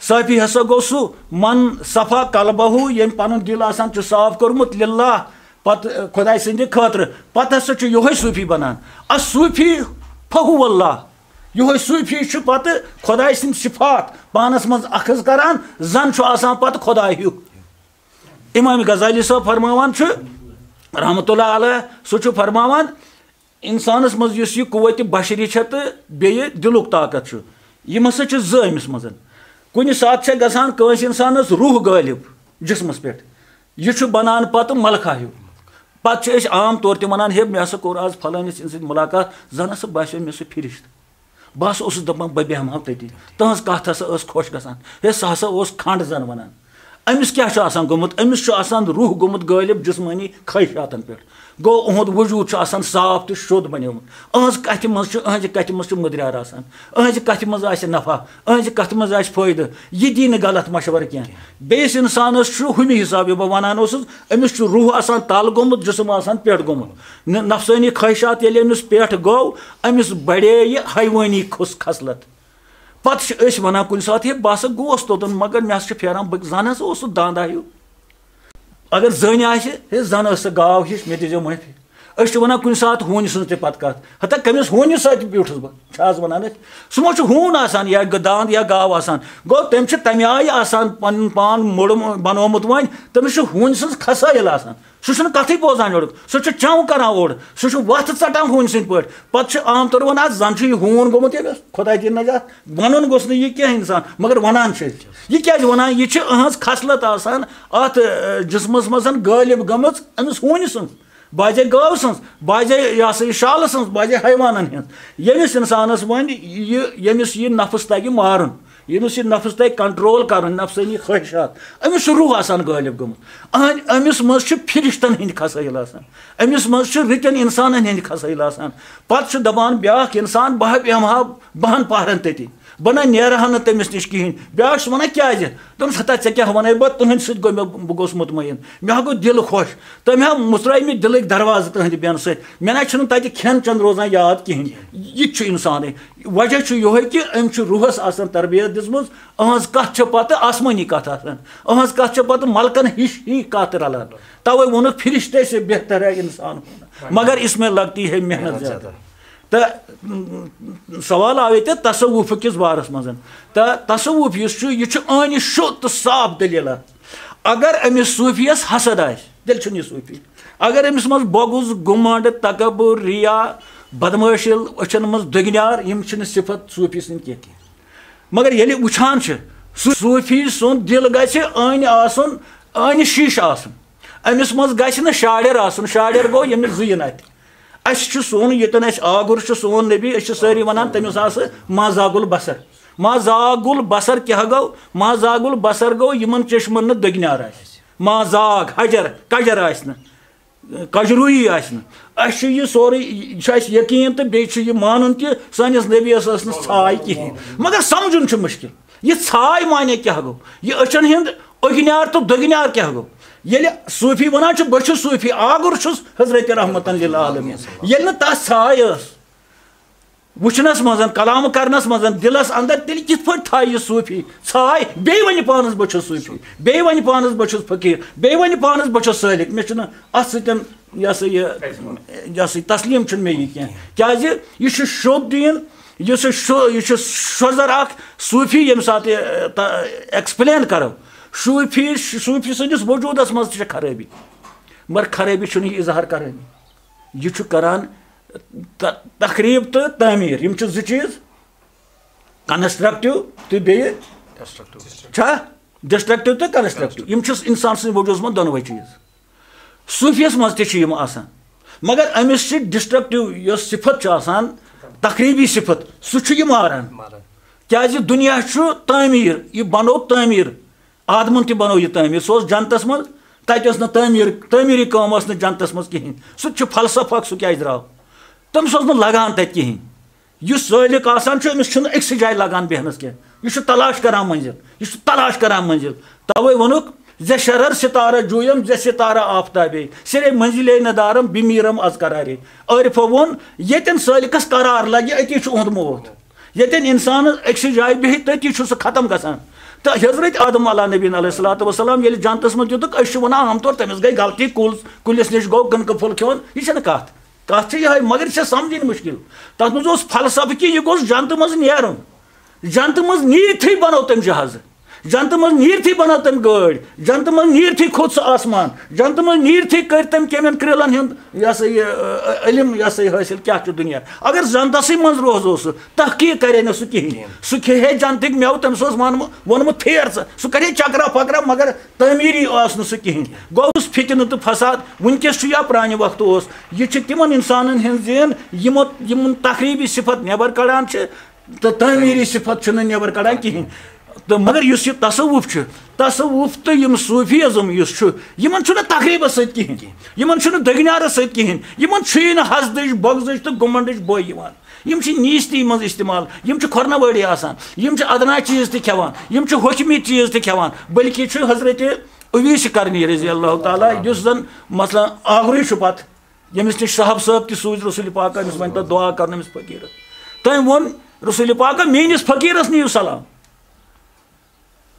صافی ہسا گوٚو سُہ، من صفا قلبہ، ییٚمۍ پنُن دِل آسان چھُ صاف کوٚرمُت للہ، پتہٕ خۄداے سٕنٛدِ خٲطرٕ، پتہٕ ہسا چھُ یِہوٚے صوٗفی بنان۔ الصوفی فہو اللہ، یِہوٚے صوٗفی چھُ پتہٕ خۄداے سٕنٛدۍ صفات پانس منٛز اخذ کران، زن چھُ آسان پتہٕ خۄداے ہیوٗ۔ امام غزالی صٲب فرماوان چھُ، رحمتہ اللہ علیہ، سُہ چھُ فرماوان، انسانس منٛز یُس یہِ قوت بشری چھےٚ تہٕ بیٚیہِ دِلُک طاقت چھُ، یِم ہسا چھِ زٕ أمِس منٛز۔ کُنہِ ساتہٕ چھےٚ گژھان کٲنٛسہِ انسانس روح غٲلب جسمس پٮ۪ٹھ، یہِ چھُ بنان پتہٕ ملکہ ہیوٗ۔ پتہٕ چھِ أسۍ عام طور تہِ ونان، ہے، مےٚ ہسا کوٚر آز فلٲنِس سٕنٛدِ سۭتۍ مُلاقات، زن ہسا باسیو مےٚ سُہ فرشتہٕ۔ بہٕ ہسا اوسُس دپان، بہٕ بیٚہمہٕ ہا تٔتی۔ تٕہٕنٛز کتھ ہسا ٲس خۄش گژھان۔ ہے، سُہ ہسا اوس کھنڈ زن ونان۔ أمِس کیٛاہ چھُ آسان گوٚمُت؟ أمِس چھُ آسان روح گوٚمُت غٲلب جسمٲنی خٲہِشاتن پٮ۪ٹھ۔ گوٚو، اُہُنٛد وجوٗد چھُ آسان صاف تہٕ شوٚد بنیومُت۔ أہنٛز کتھِ منٛز چھُ، أہنٛزِ کتھِ منٛز چھُ مٔدریٛار آسان، أہنٛزِ کتھِ منٛز آسہِ نفع، أہنٛزِ کتھِ منٛز آسہِ فٲیدٕ۔ یہِ دی نہٕ غلط مشورٕ کینٛہہ۔ بیٚیِس انسانس چھُ ہُمہِ حسابہٕ، بہٕ ونان اوسُس، أمِس چھُ روح آسان تل گوٚمُت، جسم آسان پٮ۪ٹھ گوٚمُت۔ نہ، نفسٲنی خواہشات ییٚلہِ أمِس پٮ۪ٹھ گوٚو، أمِس بڑے یہِ حیوٲنی کھُس خصلت۔ پتہٕ چھِ أسۍ ونان کُنہِ ساتہٕ، "ہے، بہٕ ہسا گوس توٚتن، مگر مےٚ ہسا چھُ پھیران، بہٕ زن ہسا اوسُس داندا ہیوٗ۔" اگر زٔنۍ آسہِ، "ہے، زن ٲس سۄ گاو ہِش، مےٚ دیٖزیو معٲفی۔" أسۍ چھِ ونان کُنہِ ساتہٕ ہوٗنۍ سٕنٛز تہِ پتہٕ کتھ۔ ہتا کٔمِس ہوٗنِس سۭتۍ تہِ بیوٗٹھُس بہٕ، چھِ آز ونان أسۍ۔ سُہ ما چھُ ہوٗن آسان یا گ-، داند یا گاو آسان؟ گوٚو، تٔمۍ چھُ تمہِ آیہِ آسان پنُن پان موٚڑمُت، بنومُت وۄنۍ، تٔمِس چھُ ہوٗنۍ سٕنٛز کھسٲیِل آسان۔ سُہ چھُنہٕ کتھٕے بوزان یورُک، سُہ چھُ چَو کران اورٕ، سُہ چھُ وَتھ ژَٹان ہوٗنۍ سٕنٛدۍ پٲٹھۍ۔ پَتہٕ چھِ عام طور وَنان، "اَتھ زَن چھُ یہِ ہوٗن گوٚمُت ییٚمِس، خۄداے دِیِن نجات۔" وَنُن گوٚژھ نہٕ یہِ کینٛہہ اِنسان، مگر وَنان چھِ أسۍ۔ یہِ کیٛازِ وَنان؟ یہِ چھِ أہٕنٛز خصلت آسان اَتھ، اَ، جِسمَس منٛز غٲلِب گٔمٕژ أمِس ہوٗنہِ سٕنٛز، بعضے گٲو سٕنٛز، بعضے یہِ ہسا یہِ شالہٕ سٕنٛز، بعضے حیوانَن ہٕنٛز۔ ییٚمِس اِنسانَس وۄنۍ یہِ، ییٚمِس یہِ نفس تَگہِ مارُن، ییٚمِس یہِ نفس تَگہِ کنٹرول کرُن، نفسٲنی خٲہِشات، أمِس چھُ روح آسان غٲلب گوٚمُت۔ أہنٛدِ، أمِس منٛز چھِ فرشتن ہٕنٛدۍ کھسٲیِل آسان، أمِس منٛز چھِ رٕتٮ۪ن اِنسانن ہٕنٛدۍ کھسٲیِل آسان۔ پتہٕ چھُ دپان بیٛاکھ اِنسان، "بہٕ ہا بیٚہمہٕ ہا بہن پہرن تٔتی، بہٕ نہ نیرٕ ہا نہٕ تٔمِس نِش کِہیٖنۍ۔" بیٛاکھ چھُس ونان، "کیٛازِ؟" دوٚپمَس، "ہتا ژےٚ کیٛاہ ونے بہٕ، تُہنٛدِ سۭتۍ گوٚو مےٚ، بہٕ گوٚوس مطمئن، مےٚ ہا گوٚو دِل خۄش، تٔمۍ ہا مُژرٲے مےٚ دِلٕکۍ دروازٕ تُہنٛدِ بیٚنہٕ سۭتۍ، مےٚ نہ چھُنہٕ تتہِ کھٮ۪ن چٮ۪ن روزان یاد کِہیٖنۍ۔" یہِ تہِ چھُ اِنسانٕے۔ وجہ چھُ یِہوٚے کہِ أمۍ چھُ روحس آسان تربیت دِژمٕژ، أہنٛز کتھ چھےٚ پتہٕ آسمٲنی کتھ آسان، أہنٛز کتھ چھےٚ پتہٕ ملکن ہِش ہی کتھ رلان۔ توے ووٚنُکھ، "فرشتے سے بہتر ہے انسان ہونا، مگر اس میں لگتی ہے محنت زیادہ۔" تہٕ، م، سوال آو ییٚتہِ تصوف کِس بارس منٛز۔ تہٕ تصوف یُس چھُ، یہِ چھُ ٲنہِ شوٚد تہٕ صاف دٔلیٖل اکھ۔ اگر أمِس صوفیَس حسد آسہِ، تیٚلہِ چھُنہٕ یہِ صوفی۔ اگر أمِس منٛز بغض، گُمنٛڈ، تکبر، ریا، بدمٲشی، أچھن منٛز دٔگنیار، یِم چھِنہٕ صفت صوفی سٕنٛدۍ کینٛہہ۔ مگر ییٚلہِ وٕچھان چھِ، سُہ صوٗفی سُنٛد دِل گژھِ أنۍ آسُن، أنۍ شیٖشہٕ آسُن۔ أمِس منٛز گژھِ نہٕ شاڑٮ۪ر آسُن، شاڑٮ۪ر گوٚو ییٚمِس زٕ یِن اَتھِ۔ اَسہِ چھُ سون، ییٚتٮ۪ن اَسہِ آگُر چھُ، سون نبی، أسۍ چھِ سٲری وَنان تٔمِس آسہٕ ما زاغ البصر۔ ما زاغ البصر کیٛاہ گوٚو؟ ما زاغ البصر گوٚو یِمَن چشمَن نہٕ دٔگنیار آسہِ۔ ما زاغ، حجر، کجر آسہِ نہٕ۔ کجرویی آسہِ نہٕ۔ اَسہِ چھُ یہِ سورُے، یہِ چھُ اَسہِ یقیٖن تہٕ بیٚیہِ چھُ یہِ مانُن تہِ سٲنِس نبیَس ٲس نہٕ ژھاے کِہیٖنۍ۔ مگر سَمجھُن چھُ مُشکِل۔ یہِ ژھاے معنی کیٛاہ گوٚو؟ یہِ أچھَن ہُنٛد أگنیار تہٕ دٔگنیار کیٛاہ گوٚو؟ ییٚلہِ صوٗفی وَنان چھُ، "بہٕ چھُس صوٗفی"، آگُر چھُس حضرت رحمتن للعالمین۔ ییٚلہِ نہٕ تَس ژھاے ٲس، وٕچھنَس منٛز، کلام کرنَس منٛز، دِلَس اندر، تیٚلہِ کِتھ پٲٹھۍ تھایہِ یہِ صوٗفی ژھاے؟ بیٚیہِ وَنہِ پانَس، "بہٕ چھُس صوٗفی"، بیٚیہِ وَنہِ پانَس، "بہٕ چھُس فقیٖر"، بیٚیہِ وَنہِ پانَس، "بہٕ چھُس سٲلِک"۔ مےٚ چھُنہٕ اَتھ سۭتۍ، یہِ ہسا یہِ، یہِ ہسا یہِ تسلیٖم چھُنہٕ مےٚ یہِ کینٛہہ۔ کیٛازِ یہِ چھُ شوٚد دیٖن، یُس یہِ شو-، یہِ چھُ شوٚزَر اکھ صوٗفی، ییٚمہِ ساتہٕ یہِ، تہ-، ایکسپلین کرو، صوٗفی، صوٗفی سٕنٛدِس وجوٗدَس منٛز تہِ چھِ خرٲبی، مگر خرٲبی چھُنہٕ یہِ اظہار کرٲنی۔ یہِ چھُ کران ت-، تخریب تہٕ تعمیٖر، یِم چھِ زٕ چیٖز، کنسٹرکٹیو تہٕ بیٚیہِ چھا ڈسٹرکٹیو تہٕ کنسٹرکٹیو، یِم چھِ انسان سٕنٛدِ وجوٗدس منٛز دۄنوَے چیٖز۔ صوٗفیَس منٛز تہِ چھِ یِم آسان، مگر أمِس چھِ ڈسٹرکٹیو یۄس صفت چھِ آسان، تخریبی صفت، سُہ چھُ یہِ ماران۔ ماران۔ کیٛازِ دُنیا چھُ تعمیٖر، یہِ بنوو تعمیٖر۔ آدمن تہِ بنوو یہِ تعمیٖر۔ سُہ اوس جنتس منٛز، تتہِ ٲس نہٕ تعمیٖر، تعمیٖری کٲم ٲس نہٕ جنتس منٛز کِہینۍ۔ سُہ تہِ چھُ فلسفہٕ اکھ، سُہ کیازِ درٛاو؟ تٔمِس اوس نہٕ لگان تتہِ کِہینۍ۔ یُس سٲلِک آسان چھُ، أمِس چھُنہٕ أکسٕے جایہِ لگان بیہنس کینٛہہ۔ یہِ چھُ تلاش کران منزل، یہِ چھُ تلاش کران منزل۔ توے ووٚنُکھ، "زِ شرر ستارہ جویم، زِ ستارہ آفتابے، سرے منزلے ندارم، بمیرم از قرارے۔" عٲرفو ووٚن، ییٚتٮ۪ن سٲلِکس قرار لگہِ، أتی چھُ اُہُنٛد موت۔ ییٚتٮ۪ن اِنسانَس أکسٕے جایہِ بیٚہہِ، تٔتی چھُ سُہ ختم گژھان۔ تہٕ حضرت آدم علیہ نبینا علیہ الصلوۃ والسلام ییٚلہِ جنتَس منٛز دیُتُکھ، أسۍ چھِ وَنان عام طور تٔمِس گٔے غلطی، کُل، کُلِس نِش گوٚو کٕنکہٕ پھوٚل کھیوٚن، یہِ چھَنہٕ کَتھ۔ کَتھ چھِ یِہوٚے، مگر یہِ چھےٚ سَمجھٕنۍ مُشکِل۔ تَتھ منٛز اوس فلسفہٕ کہِ یہِ گوٚژھ جنتہٕ منٛز نیرُن۔ جنتہٕ منٛز نیٖرتھٕے بَنوو تٔمۍ جہازٕ۔ جنتہٕ منٛز نیٖرتھٕے بَنٲو تٔمۍ گٲڑۍ، جنتہٕ منٛز نیٖرتھٕے کھوٚت سُہ آسمان، جنتہٕ منٛز نیٖرتھٕے کٔرۍ تٔمۍ کیٚمٮ۪ن کرٛیلَن ہُنٛد، یہِ ہسا یہِ، ٲ، علم، یہِ ہسا یہِ حٲصِل کیٛاہ چھُ دُنیا۔ اگر جنتَسٕے منٛز روزو سُہ، تحقیٖق کَرے نہٕ سُہ کِہیٖنۍ۔ سُہ کھیٚیہِ ہے جنتٕکۍ مٮ۪وٕ، تٔمِس اوس وَنمُت، ووٚنمُت پھیر ژٕ، سُہ کَرِ ہے چکرا پکرا، مگر تعمیٖری اوس نہٕ سُہ کِہیٖنۍ۔ گوٚو یُس فِتنہٕ تہٕ فساد وٕنکیٚس چھُ یا پرٛانہِ وقتہٕ اوس، یہِ چھِ تِمَن اِنسانَن ہٕنٛز زین، یِمو، یِمَن تخریٖبی صفت نٮ۪بر کڑان چھِ، تہٕ تعمیٖری صفت چھُنہٕ نٮ۪بر کڑان کِہیٖنۍ۔ تہٕ مگر یُس یہِ تصوف چھُ، تصوف تہٕ یِم صوٗفیزم یُس چھُ، یِمن چھُنہٕ تقریٖبس سۭتۍ کِہیٖنۍ، یِمن چھُنہٕ دٔگنیارس سۭتۍ کِہیٖنۍ، یِمن چھُیی نہٕ حسدٕچ، بغضٕچ تہٕ گُمنڈٕچ بوے یِوان۔ یِم چھِ نیٖستی منٛز استعمال، یِم چھِ کھۄرنہٕ وٲڑی آسان، یِم چھِ ادنا چیٖز تہِ کھٮ۪وان، یِم چھِ ہوٚکھمٕتۍ چیٖز تہِ کھٮ۪وان، بلکہِ چھُ حضرت اویس کرنی رضی اللہ تعالیٰ، یُس زن مثلاً آگرٕے چھُ پتہٕ، ییٚمِس نِش صاحب صٲب تہِ سوٗزۍ رسول پاکن، أمِس ؤنۍ تو دعا کرنہٕ أمِس فقیٖرس۔ تٔمۍ ووٚن رسول پاکن، "میٲنِس فقیٖرس نِیِو سلام،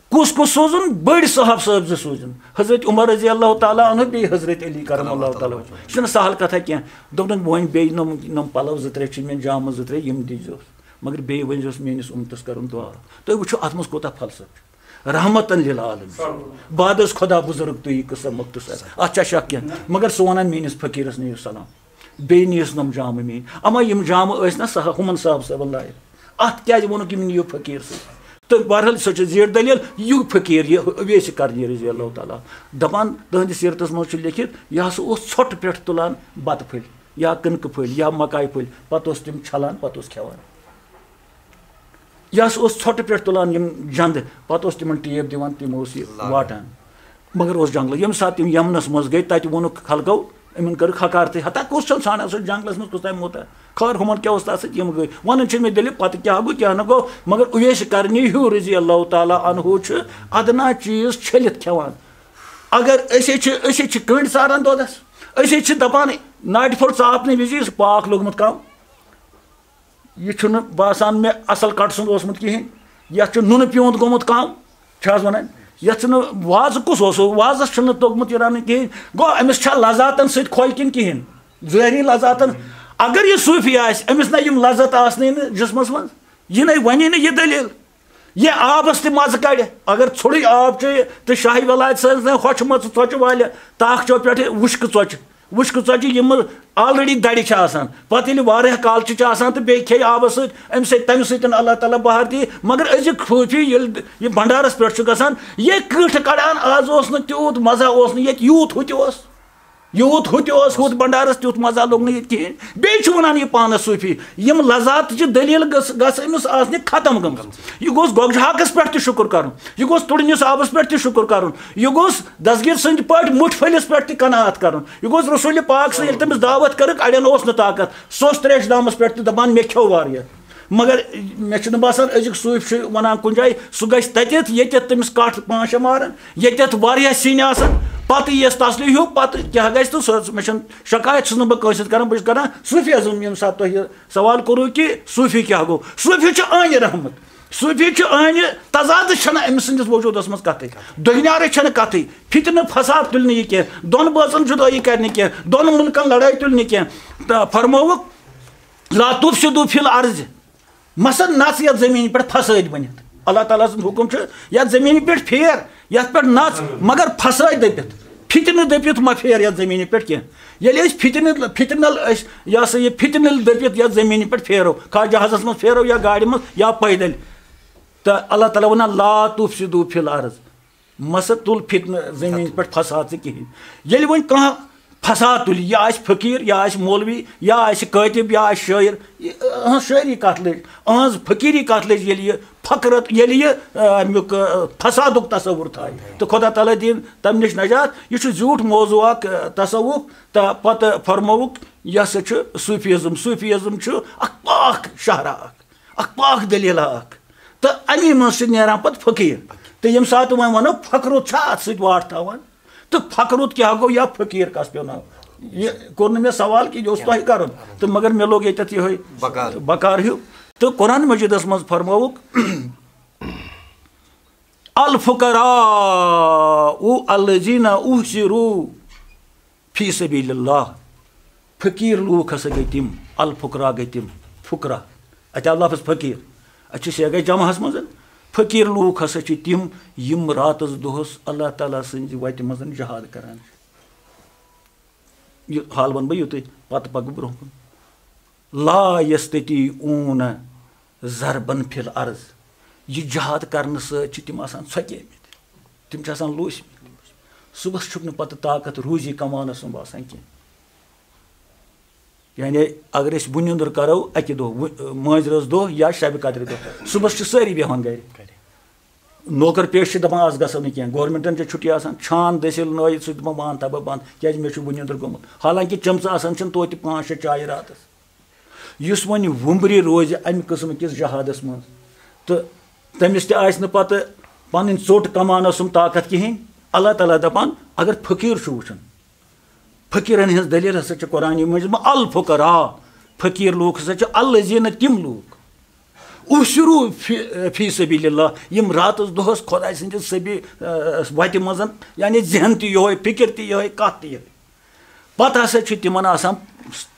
کُس کُس سوزُن؟ بٔڑۍ صاحب صٲب زٕ سوٗزِن، حضرت عمر رضی اللہ تعالیٰ عنہ، بیٚیہِ حضرت علی کرم اللہ تعالیٰ وجہہ۔" یہِ چھُنہٕ سہل کتھا کینٛہہ۔ دوٚپُن، "وۄنۍ بیٚیہِ نۄم، نۄم پلو زٕ ترٛےٚ چھِ مےٚ، جامہٕ زٕ ترٛےٚ، یِم دیٖزیوس، مگر بیٚیہِ ؤنۍزیوس میٲنِس اُمتس کرُن دعا۔" تُہۍ وٕچھِو اتھ منٛز کوٗتاہ فلسفہٕ چھُ۔ رحمتن للعالمین۔ بعد از خدا بزرگ تو یہِ قصہ مختصر۔ اتھ چھا شک کینٛہہ؟ مگر سُہ ونان، "میٲنِس فقیٖرس نِیِو سلام۔" بیٚیہِ نِیَس نۄم جامہٕ میٲنۍ۔ اما یِم جامہٕ ٲسۍ نہ سہل ہُمن صاحب صٲبن لایق۔ اتھ کیازِ ووٚنُکھ، "یِم نِیِو فقیٖر سۭتۍ"؟ تہٕ بہرحال سۄ چھِ زیٖٹھ دٔلیٖل۔ یہِ فقیٖر، یہِ اویس کرنی رضی اللہ تعالیٰ، دپان تہنٛدِس سیرتس منٛز چھُ لیکھِتھ، یہِ ہسا اوس ژھۄٹہٕ پٮ۪ٹھ تُلان بتہٕ پھٔلۍ یا کٕنکہٕ پھٔلۍ یا مکایہِ پھٔلۍ، پتہٕ اوس تِم چھلان، پتہٕ اوس کھٮ۪وان۔ یہِ ہسا اوس ژھۄٹہٕ پٮ۪ٹھ تُلان یِم جنٛدٕ، پتہٕ اوس تِمن ٹیب دِوان، تِم اوس یہِ لاگان۔ واٹان۔ مگر اوس جنٛگلہٕ۔ ییٚمہِ ساتہٕ تِم یمنس منٛز گٔے، تتہِ ووٚنُکھ خلقو، یِمن کٔرٕکھ حقارتٕے، ہتا کُس چھُنہٕ ژھانڈان سُہ جنٛگلس منٛز، کُس تام موٗتاہ؟ خٲر، ہُمن کیٛاہ اوس تتھ سۭتۍ؟ یِم گٔے۔ ونان چھِ مےٚ دٔلیٖل، پتہٕ کیٛاہ گوٚو، کیٛاہ نہٕ گوٚو، مگر اویس کرنی ہیوٗ رضی اللہ تعالیٰ عنہ چھُ ادنا چیٖز چھٔلِتھ کھٮ۪وان۔ اگر أسۍ ہے چھِ، أسۍ ہے چھِ کٔنڈۍ ژاران دۄدس، أسۍ ہے چھِ دپان ناٹہِ پھوٚل ژاپنہٕ وِزِ یُس پاکھ لوٚگمُت کم، یہِ چھُنہٕ باسان مےٚ اصل کٹ سُنٛد اوسمُت کِہیٖنۍ، یتھ چھُ نُنہٕ پیوٗنت گوٚمُت کم، چھِ حظ ونان؟ یتھ چھُنہٕ وازٕ کُس اوس، وازس چھُنہٕ توٚگمُت یہِ رنُن کِہیٖنۍ۔ گوٚو أمِس چھا لذاتن سۭتۍ کھوے کِنہٕ کِہیٖنۍ؟ ظٲہری لذاتن۔ اگر یہِ صوٗفی آسہِ، أمِس نہ یِم لذت آسنٕے نہٕ جسمس منٛز، یہِ نَے وَنی نہٕ یہِ دٔلیٖل۔ یہِ آبس تہِ مزٕ کڑِ، اگر ژھوٚرُے آب چیٚیہِ تہٕ شاہہِ ولاے سٕنٛز ہۄچھِ مژٕ ژۄچہِ والہِ، تاکھ چو پٮ۪ٹھٕ وُشکہٕ ژۄچہِ، وُشکہٕ ژۄچہِ یِم already دَرِ چھِ آسان، پتہٕ ییٚلہِ واریاہ کالچہِ چھِ آسان تہٕ بیٚیہِ کھیٚیہِ آبس سۭتۍ، اَمہِ سۭتۍ، تَمہِ سۭتۍ اَللہ تعالیٰ بہار دِیہِ۔ مگر أزیُک صوٗفی ییٚلہِ یہِ بنڈارس پٮ۪ٹھ چھُ گژھان، یہِ کٕٹھ کڑان، از اوس نہٕ تیوٗت مزٕ، اوس نہٕ ییٚتہِ، یوٗت ہُتہِ اوس۔ یوٗت ہُتہِ اوس، ہُتھ بنڈارس تیُتھ مزٕ لوٚگ نہٕ ییٚتہِ کِہیٖنۍ۔ بیٚیہِ چھُ وَنان یہِ پانَس صوٗفی، یِم لذاتٕچہِ دٔلیٖل گٔژھ، گژھِ أمِس آسنہِ ختم گٔمٕژ۔ یہِ گوٚژھ گۄگجہِ ہاکَس پٮ۪ٹھ تہِ شُکُر کَرُن، یہِ گوٚژھ تُڑنِس آبَس پٮ۪ٹھ تہِ شُکُر کَرُن، یہِ گوٚژھ دستگیٖر سٕنٛدۍ پٲٹھۍ مُٹھۍ پھٔلِس پٮ۪ٹھ تہِ قناعت کَرُن، یہِ گوٚژھ رسول پاک سٕنٛز، ییٚلہِ تٔمِس دعوت کٔرٕکھ، اَڑٮ۪ن اوس نہٕ طاقت، سُہ اوس ترٛیشہِ دامَس پٮ۪ٹھ تہِ دَپان، "مےٚ کھیوٚو واریاہ۔" مگر مےٚ چھُنہٕ باسان أزیُک صوٗفۍ چھُ وَنان کُنہِ جایہِ، سُہ گژھِ تَتٮ۪تھ، ییٚتٮ۪تھ تٔمِس کَٹھ پانٛژھ شےٚ مارَن، ییٚتٮ۪تھ واریاہ سِنۍ آسَن، پَتہٕ یِیَس تَسلہِ ہیوٗ، پَتہٕ کیٛاہ گژھِ تہٕ سُہ، مےٚ چھَنہٕ شکایت چھُس نہٕ بہٕ کٲنٛسہِ سۭتۍ کَران، بہٕ چھُس کَران صوٗفی ازم، ییٚمہِ ساتہٕ تۄہہِ یہِ سوال کوٚروٕ کہِ صوٗفی کیٛاہ گوٚو؟ صوٗفی چھُ عٲنہِ رحمت، صوٗفی چھُ عٲنہِ تضادٕ چھَنہٕ أمۍ سٕنٛدِس وجوٗدَس منٛز کَتھٕے، دُنیارٕچ چھَنہٕ کَتھٕے، فتنہٕ فساد تُلہِ نہٕ یہِ کینٛہہ، دۄن بٲژَن جُدٲیی کَرِ نہٕ کینٛہہ، دۄن مُلکَن لڑٲے تُلہِ نہٕ کینٛہہ۔ تہٕ فرمووُکھ، "لا تفسدوا فی الارض"، مہ سا نژ یتھ زمین پٮ۪ٹھ فسٲدۍ بٔنِتھ۔ اللہ تعالیٰ سُنٛد حُکم چھُ، یتھ زمین پٮ۪ٹھ پھیر، یتھ پٮ۪ٹھ نژ، مگر فسٲدۍ دٔپِتھ، فتنہٕ دٔپِتھ مہ پھیر یتھ زمین پٮ۪ٹھ کینٛہہ۔ ییٚلہِ أسۍ فتنہٕ، فتنل أسۍ، یہِ ہسا یہِ فتنل دٔپِتھ یتھ زمین پٮ۪ٹھ پھیرو، کھا جہازس منٛز پھیرو یا گاڑِ منٛز یا پیدل، تہٕ اللہ تعالیٰ ونان، "لا تفسدوا فی الارض"، مہ سا تُل فتنہٕ زمین پٮ۪ٹھ فساد ژٕ کِہیٖنۍ۔ ییٚلہِ وۄنۍ کانٛہہ فساد تُلہِ، یہِ آسہِ فقیٖر، یا آسہِ مولوی، یا آسہِ کٲتِب، یا آسہِ شٲعر، یہِ، أہنٛز شٲعری کتھ لٔج، أہنٛز فقیٖری کتھ لٔج، ییٚلہِ یہِ فقرت، ییٚلہِ یہِ، آ، امیُک، آ، فسادُک تصور تھایہِ، تہٕ خۄدا تعالیٰ دِیِن تَمہِ نِش نجات۔ یہِ چھُ زیوٗٹھ موضوع اکھ، آ، تصوف، تہٕ پتہٕ فرمووُکھ، یہِ ہسا چھُ صوٗفیزم۔ صوٗفیزم چھُ اکھ پاک شاہراہ اکھ، اکھ پاک دٔلیٖلہ اکھ، تہٕ اَمی منٛز چھِ نیران پتہٕ فقیٖر۔ تہٕ ییٚمہِ ساتہٕ وۄنۍ وَنو، فقرُت چھا اَتھ سۭتۍ واٹھ تھاوان؟ تہٕ فقرُت کیٛاہ گوٚو یا فقیٖر کَس پیوٚو ناو؟ یہِ کوٚر نہٕ مےٚ سوال کینٛہہ، یہِ اوس تۄہہِ کَرُن۔ تہٕ مگر مےٚ لوٚگ ییٚتٮ۪تھ یِہوٚے بکار۔ بکار ہیوٗ۔ تہٕ قرآن مجیٖدَس منٛز فرمووُکھ، "الفقراء الذین احصروا فی سبیل اللہ"۔ فقیٖر لوٗکھ ہسا گٔے تِم، الفقراء گٔے تِم، فقراء۔ اَتہِ آو لفظ فقیٖر۔ اَتہِ چھِ سیغہ جمعہس منٛز۔ فقیٖر لوٗکھ ہسا چھِ تِم، یِم راتس دۄہس اللہ تعالیٰ سٕنٛزِ وَتہِ منٛز جہاد کران چھِ۔ یہِ حال وَنہٕ بہٕ یُتُے، پتہٕ پکہٕ بہٕ برٛونٛہہ کُن۔ لا یستطیعون ضربا فی الارض۔ یہِ جہاد کرنہٕ سۭتۍ چھِ تِم آسان ژھۄکیمٕتۍ، تِم چھِ آسان لوٗسمٕتۍ۔ صُبحس چھُکھ نہٕ پتہٕ طاقت روٗزی کماونس منٛز باسان کینٛہہ۔ یعنی اگر أسۍ وُنیُنٛدر کرو اکہِ دۄہ، وُ-، مٲنٛزِ رٲژ دۄہ یا شبِ قدرِ دۄہ، صُبحس چھِ سٲری بیٚہوان گرِ۔ نوکر پیش چھِ دَپان، "آز گژھو نہٕ کینٛہہ، گورمنٹَن چھِ چھُٹی آسان"، چھان دٔسِل نٲیِتھ سُہ چھُ دَپان، "بہٕ اَنہٕ تَبہٕ بَنٛد، کیٛازِ مےٚ چھُ وٕنہِ أنٛدرٕ گوٚمُت"، حالانکہِ چٔمژٕ آسان چھِنہٕ توتہِ پانٛژھ شےٚ چایہِ راتَس۔ یُس وۄنۍ وُمبرِ روزِ اَمہِ قٕسمہٕ کِس جہادَس منٛز، تہٕ تٔمِس تہِ آسہِ نہٕ پَتہٕ پَنٕنۍ ژوٚٹ کماونَس سُم طاقت کِہیٖنۍ۔ اللہ تعالیٰ دَپان، اگر فقیٖر چھُ وٕچھُن، فقیٖرَن ہٕنٛز دٔلیٖل ہسا چھِ قرآنہِ مجیدَس منٛز، "الفقراء"، فقیٖر لوٗکھ ہسا چھِ الذین، تِم لوٗکھ، "احصروا فی، فی سبیل اللہ"، یِم راتَس دۄہَس خۄداے سٕنٛدِ سبی-، ٲس وَتہِ منٛز، یعنی ذہن تہِ یِہوٚے، فِکِر تہِ یِہوٚے، کَتھ تہِ یِہوٚے۔ پَتہٕ ہسا چھُ تِمَن آسان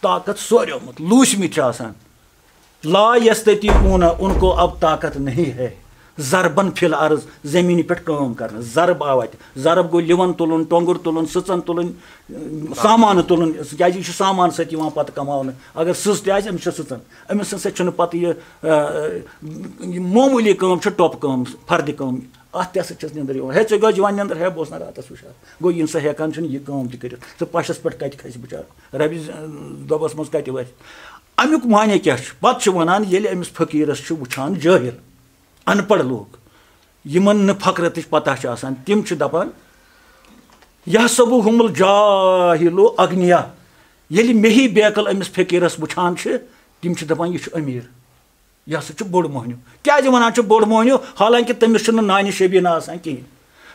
طاقت سوریومُت، لوٗسمٕتۍ چھِ آسان۔ "لا یستطیعون"، ان کو اب طاقت نہیں ہے ضربن فی الارض، زمینہِ پٮ۪ٹھ کٲم کرنس۔ ضرب آو اتہِ، ضرب گوٚو لِون تُلُن، ٹۄنٛگُر تُلُن، سٕژن تُلُن، سامانہٕ تُلُن، کیازِ یہِ چھُ سامان سۭتۍ یِوان پتہٕ کماونہٕ۔ اگر سٕژ تہِ آسہِ، أمِس چھِ سٕژن، أمِس ہسا چھُنہٕ پتہٕ یہِ، آ، یہِ معموٗلی کٲم چھِ ٹۄپہٕ کٲم، فردِ کٲم۔ اتھ تہِ ہسا چھس نِندٕر یِوان۔ ہے، ژےٚ گٔے یِوان نِندٕر؟ ہے، بہٕ اوسُس نہٕ راتس ہُشار۔ گوٚو، یہِ نسا ہٮ۪کان چھُنہٕ یہِ کٲم تہِ کٔرِتھ۔ ژٕ پشس پٮ۪ٹھ کتہِ کھسہِ بِچارٕ؟ ربِ ز-، دۄبس منٛز کتہِ وسہِ؟ امیُک معنی کیٛاہ چھُ؟ پتہٕ چھُ ونان، ییٚلہِ أمِس فقیٖرس چھُ وٕچھان جٲہِل، ان پڑھ لوٗکھ، یِمن نہٕ فقرتٕچ پتہ چھِ آسان، تِم چھِ دپان، "یحسبہم الجاہل اغنیا"، ییٚلہِ مے ہی بیقل أمِس فقیٖرس وٕچھان چھِ، تِم چھِ دپان، "یہِ چھُ أمیٖر، یہِ ہسا چھُ بوٚڑ مۄہنیو"۔ کیٛازِ ونان چھِ بوٚڑ مۄہنیو؟ حالانکہِ تٔمِس چھُنہٕ نانہِ شبیٖنہ آسان کِہیٖنۍ،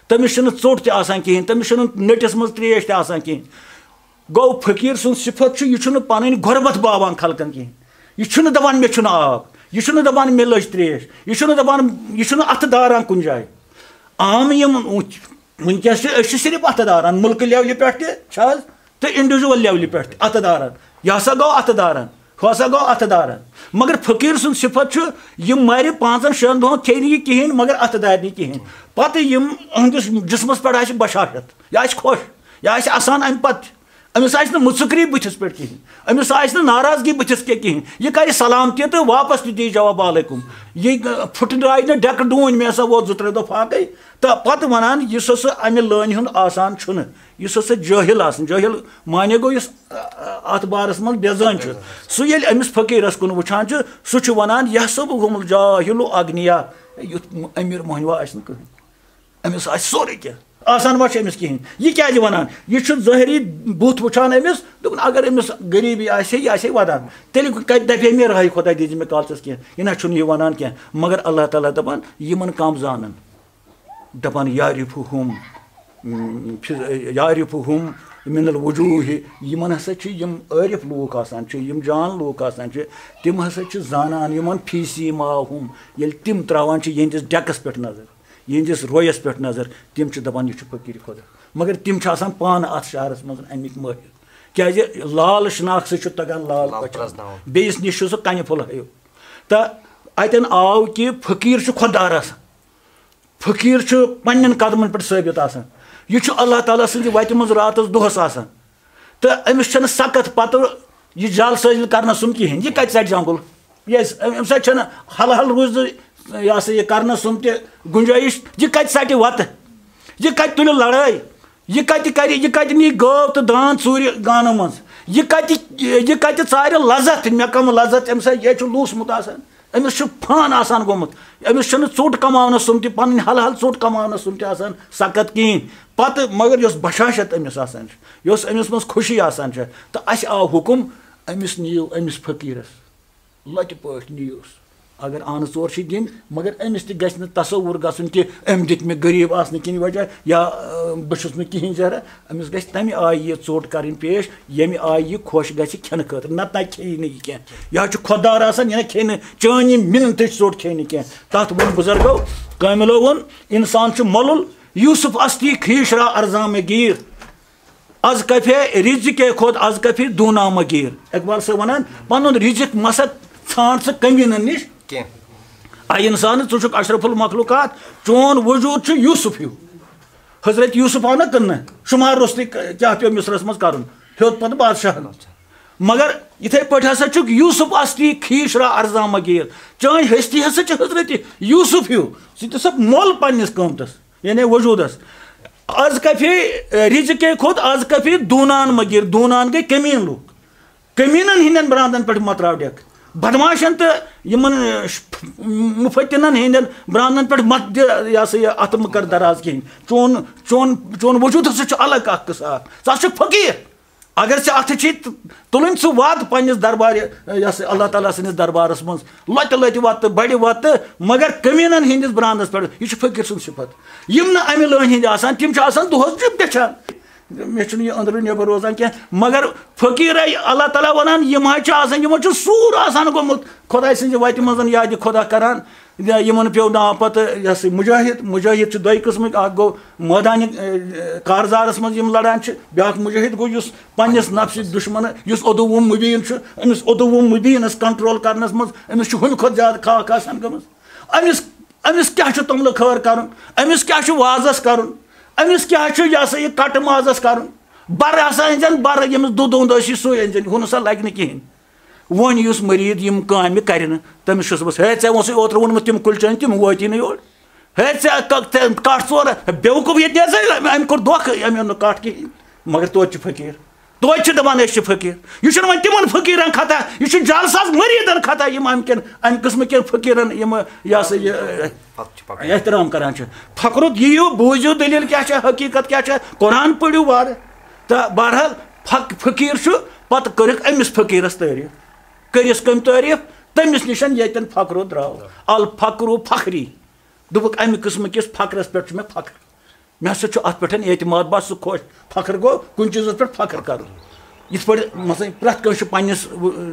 تٔمِس چھُنہٕ ژوٚٹ تہِ آسان کِہیٖنۍ، تٔمِس چھُنہٕ نٔٹِس منٛز ترٛیش تہِ آسان کِہیٖنۍ۔ گوٚو، فقیٖر سٕنٛز صفت چھُ، یہِ چھُنہٕ پنٕنۍ غربت باوان خلقن کِہیٖنۍ، یہِ چھُنہٕ دپان، "مےٚ چھُنہٕ آب"، یہِ چھُنہٕ دپان، "مےٚ لٔج ترٛیش"، یہِ چھُنہٕ دپان، یہِ چھُنہٕ اتھٕ داران کُنہِ جایہِ۔ عام یِم وٕنکیٚس چھِ، أسۍ چھِ صرف اتھٕ داران، مُلکہٕ لیولہِ پٮ۪ٹھ تہِ چھِ حظ، تہٕ انڈیویجول لیولہِ پٮ۪ٹھ تہِ اتھٕ داران۔ یہِ ہسا گوٚو اتھٕ داران، ہُہ ہسا گوٚو اتھٕ داران۔ مگر فقیٖر سٕنٛز صفت چھُ، یہِ مرِ پانٛژن شٮ۪ن دۄہن، کھیٚیہِ نہٕ یہِ کِہیٖنۍ، مگر اتھٕ دارِ نہٕ کِہیٖنۍ۔ پتہٕ یِم أہنٛدِس جسمس پٮ۪ٹھ آسہِ بشاشت، یہِ آسہِ خۄش، یہِ آسہِ اسان امہِ پتہٕ تہِ۔ أمِس آسہِ نہٕ مُژُکری بٕتھِس پٮ۪ٹھ کِہیٖنۍ، أمِس آسہِ نہٕ ناراضگی بٕتھِس کینٛہہ کِہیٖنۍ۔ یہِ کرِ سلام تہِ تہٕ واپس تہِ دِیہِ جواب، "وعلیکم"۔ یہِ پھُٹراوِ نہٕ ڈٮ۪کہٕ ڈوٗنۍ، "مےٚ ہسا ووت زٕ ترٛےٚ دۄہ فاقے"۔ تہٕ پتہٕ ونان، یُس ہسا امہِ لٲنہِ ہُنٛد آسان چھُنہٕ، یُس ہسا جٲہِل آسان، جٲہِل معنی گوٚو یُس، آ، آ، اتھ بارس منٛز بے زٲنۍ چھُ، سُہ ییٚلہِ أمِس فقیٖرس کُن وٕچھان چھُ، سُہ چھُ ونان، "یحسبہم الجاہل اغنیا"، یُتھ امیر مۄہنیو آسہِ نہٕ کٕہٕنۍ۔ أمِس آسہِ سورُے کینٛہہ، آسان ما چھُ أمِس کِہیٖنۍ؟ یہِ کیٛازِ وَنان؟ یہِ چھُ ظٲہری بُتھ وٕچھان أمِس، دوٚپُن، اگر أمِس غریٖبی آسہِ ہے، یہِ آسہِ ہے وَدان، تیٚلہِ کَتہِ دَپہِ ہے مےٚ، راہہِ خۄداے، دِژ مےٚ کالچَس کینٛہہ؟ یہِ نہ چھُنہٕ یہِ وَنان کینٛہہ۔ مگر اللہ تعالیٰ دَپان، یِمَن کَم زانَن، دَپان، "یعرفہم، فی-، یعرفہم من الوجوہ"، یِمَن ہسا چھِ، یِم عٲرِف لوٗکھ آسان چھِ، یِم جان لوٗکھ آسان چھِ، تِم ہسا چھِ زانان یِمَن فی سیماہم، ییٚلہِ تِم ترٛاوان چھِ یِہِنٛدِس ڈٮ۪کَس پٮ۪ٹھ نظر۔ یِہنٛدِس رویس پٮ۪ٹھ نظر، تِم چھِ دَپان، "یہِ چھُ فقیٖر خۄدا"۔ مگر تِم چھِ آسان پانہٕ اَتھ شہرَس منٛز اَمِکۍ مٲہِر، کیٛازِ لال شناخت سۭتۍ چھُ تَگان لال لال پَچان۔ پرٛزناوُن۔ بیٚیِس نِش چھُ سُہ کَنہِ پھوٚل ہٲیِو۔ تہٕ اَتٮ۪ن آو کہِ فقیٖر چھُ خۄدار آسان، فقیٖر چھُ پنٛنٮ۪ن قدمَن پٮ۪ٹھ ثٲبِت آسان، یہِ چھُ اللہ تعالیٰ سٕنٛزِ وَتہِ منٛز راتَس دۄہَس آسان۔ تہٕ أمِس چھَنہٕ سقط پَتہٕ یہِ جال سٲزی کرنَس سُم کِہیٖنۍ۔ یہِ کَتہِ ژَٹہِ جنگُل؟ یہِ اَسہِ، اَمہِ سۭتۍ چھَنہٕ حل حل روٗز، یہِ ہسا یہِ کرنَس سُم تہِ گُنجٲیِش۔ یہِ کَتہِ ژَٹہِ وَتہٕ؟ یہِ کَتہِ تُلہِ لڑٲے؟ یہِ کَتہِ کَرِ، یہِ کَتہِ نی گٲو تہٕ دان ژوٗرِ گانہٕ منٛز؟ یہِ کَتہِ، یہِ کَتہِ ژارِ لذت؟ مےٚ کَم لذت؟ أمِس ہا، یہِ چھُ لوٗسمُت آسان۔ أمِس چھُ فان آسان گوٚمُت، أمِس چھُنہٕ ژوٚٹ کماونَس سُم تہِ، پَنٕنۍ حل حل ژوٚٹ کماونَس سُم تہِ آسان سقط کِہیٖنۍ۔ پَتہٕ مگر یۄس بشاشت أمِس آسان چھِ، یۄس أمِس منٛز خوشی آسان چھِ، تہٕ اَسہِ آو حُکُم، أمِس نِیِو، أمِس فقیٖرَس لۄتہِ پٲٹھۍ نِیِو سُہ۔ اگر آنہٕ ژور چھِ دِنۍ، مگر أمِس تہِ گژھِ نہٕ تصوُر گژھُن کہِ أمۍ دِتۍ مےٚ غریٖب آسنہٕ کِنۍ وجہ یا، اَ، بہٕ چھُس نہٕ کِہیٖنۍ ذرا۔ أمِس گژھِ تَمہِ آیہِ یہِ ژوٚٹ کَرٕنۍ پیش، ییٚمہِ آیہِ یہِ خۄش گژھِ کھٮ۪نہٕ خٲطرٕ، نَتہٕ نہ کھیٚیہِ نہٕ یہِ کینٛہہ۔ یہِ حظ چھُ خۄدار آسان، یہِ نہ کھیٚیہِ نہٕ، چٲنۍ یہِ مِنتٕچ ژوٚٹ کھیٚیہِ نہٕ کینٛہہ۔ تَتھ ووٚن بُزرگو، کٲمِلو ووٚن، "اِنسان چھُ مۄلُل، یوسف استی خویش را ارزاں مگیر۔ از کفے رزق خود، از کفے دونا مگیر۔" اقبال صٲب وَنان، پَنُن رزق مَسا ژھانٛڈ ژٕ کٔمیٖنَن نِش۔ کینٛہہ۔ اے اِنسان، ژٕ چھُکھ اشرف المخلوقات، چون وجود چھُ یوسف ہیوٗ۔ حضرت یوسف آو نہ کٕننہٕ، شُمار روٚستُے ک-، کیٛاہ پیوٚو مصرس منٛز کَرُن، ہیوٚت پَتہٕ بادشاہَن۔ مگر یِتھَے پٲٹھۍ ہسا چھُکھ یوسف استی خویش را ارزاں مگیر۔ چٲنۍ ہستی ہسا چھِ حضرت یوسف ہیوٗ، ژٕ تہِ سا مۄل پنٛنِس قۭمتَس، یعنی وجودَس۔ از کفے رزق خود، از کفے دوٗنان مگیر، دوٗنان گٔے کٔمیٖن لُکھ۔ کٔمیٖنَن ہٕنٛدٮ۪ن براندَن پٮ۪ٹھ مہ ترٛاو ڈٮ۪کہٕ۔ بدماشن تہٕ یِمن، ٲ، ش-، مُفتِنن ہٕنٛدٮ۪ن براندن پٮ۪ٹھ مت دِ، یہِ ہسا یہِ، اتھٕ مہٕ کر دراز کِہیٖنۍ۔ چون، چون، چون وجوٗد ہسا چھُ الگ اکھ قٕصہٕ اکھ۔ ژٕ ہسا چھُکھ فقیٖر۔ اگر ژےٚ اتھٕ چھُے تُلٕنۍ، ژٕ وات پننِس دربارِ، یہِ ہسا اللہ تعالیٰ سٕنٛدِس دربارس منٛز، لۄتہِ لۄتہِ وتہٕ، بڑِ وتہٕ، مگر کٔمیٖنن ہٕنٛدِس براندس پٮ۪ٹھ۔ یہِ چھُ فقیٖر سُنٛد صفت۔ یِم نہٕ امہِ لٲنہِ ہٕنٛدۍ آسان، تِم چھِ آسان دۄہس ڈِپ دٔچھان۔ مےٚ چھُنہٕ یہِ أنٛدرٕ نٮ۪بر روزان کینٛہہ، مگر فقیٖرے اللہ تعالیٰ ونان، یِم حظ چھِ آسان، یِمن چھُ سوٗر آسان گوٚمُت خۄداے سٕنٛزِ وتہِ منٛز یادِ خۄدا کران۔ یا یِمن پیوٚو ناو پتہٕ، یہِ ہسا یہِ، مُجاہد۔ مُجاہد چھِ دۄیہِ قٕسمٕکۍ، اکھ گوٚو مٲدانہِ، اے، کارزارس منٛز یِم لڑان چھِ، بیٛاکھ مُجاہد گوٚو یُس پننِس نفسِ دُشمن، یُس عدو مبین چھُ، أمِس عدو مبینس کنٹرول کرنس منٛز أمِس چھُ ہُمہِ کھۄتہٕ زیادٕ کھاکھ آسان گٔمٕژ۔ أمِس، أمِس کیٛاہ چھُ توٚملہٕ خٲر کرُن؟ أمِس کیٛاہ چھُ وازس کرُن؟ أمِس کیٛاہ چھُ، یہِ ہسا یہِ، کٹہٕ مازس کرُن؟ بَرٕ ہسا أنزٮ۪ن، بَرٕ ییٚمِس دُ-، دُنٛد ٲسی، سُے أنزٮ۪ن، ہُہ نہ سا لگہِ نہٕ کِہیٖنۍ۔ وۄنۍ یُس مریٖد یِم کامہِ کرِ نہٕ، تٔمِس چھُس بہٕ، ہے، ژےٚ اوسُے اوترٕ ووٚنمُت، تِم کُلۍ چٲنۍ، تِم وٲتی نہٕ یور۔ ہے، ژےٚ ک-، ژےٚ کَٹھ ژور، بیوقوٗف، ییٚتہِ نہ حظ، أمۍ کوٚر دھوکہٕ، أمۍ اوٚن نہٕ کَٹھ کِہیٖنۍ، مگر توتہِ چھِ فقیٖر۔ توتہِ چھِ دَپان، أسۍ چھِ فقیٖر۔ یہِ چھُنہٕ وۄنۍ تِمَن فقیٖرَن خطا، یہِ چھُ جالساز مریٖدَن خطا، یِم اَمہِ کٮ۪ن، اَمہِ قٕسمہٕ کٮ۪ن فقیٖرَن یِم، یہِ ہسا یہِ، پتہٕ چھِ پکان۔ احترام کران چھِ۔ فقرُک یِیِو، بوٗزِو دٔلیٖل کیٛاہ چھےٚ، حقیٖقت کیٛاہ چھےٚ، قرآن پٔرِو وارٕ۔ تہٕ بہرحال، فق-، فقیٖر چھُ، پتہٕ کٔرٕکھ أمِس فقیٖرَس تعریٖف۔ کٔرِس کٔمۍ تعریٖف؟ تٔمِس نِش ییٚتٮ۪ن فقرُ درٛاو۔ الفقرُ فخری۔ دوٚپُکھ، اَمہِ قٕسمہٕ کِس فقرَس پٮ۪ٹھ چھُ مےٚ فخر۔ مےٚ ہسا چھُ اَتھ پٮ۪ٹھ اعتماد، بس سُہ خۄش۔ فخر گوٚو، کُنہِ چیٖزَس پٮ۪ٹھ فخر کَرُن۔ یِتھ پٲٹھۍ، مثلاً، پرٛٮ۪تھ کٲنٛسہِ چھُ پنٛنِس،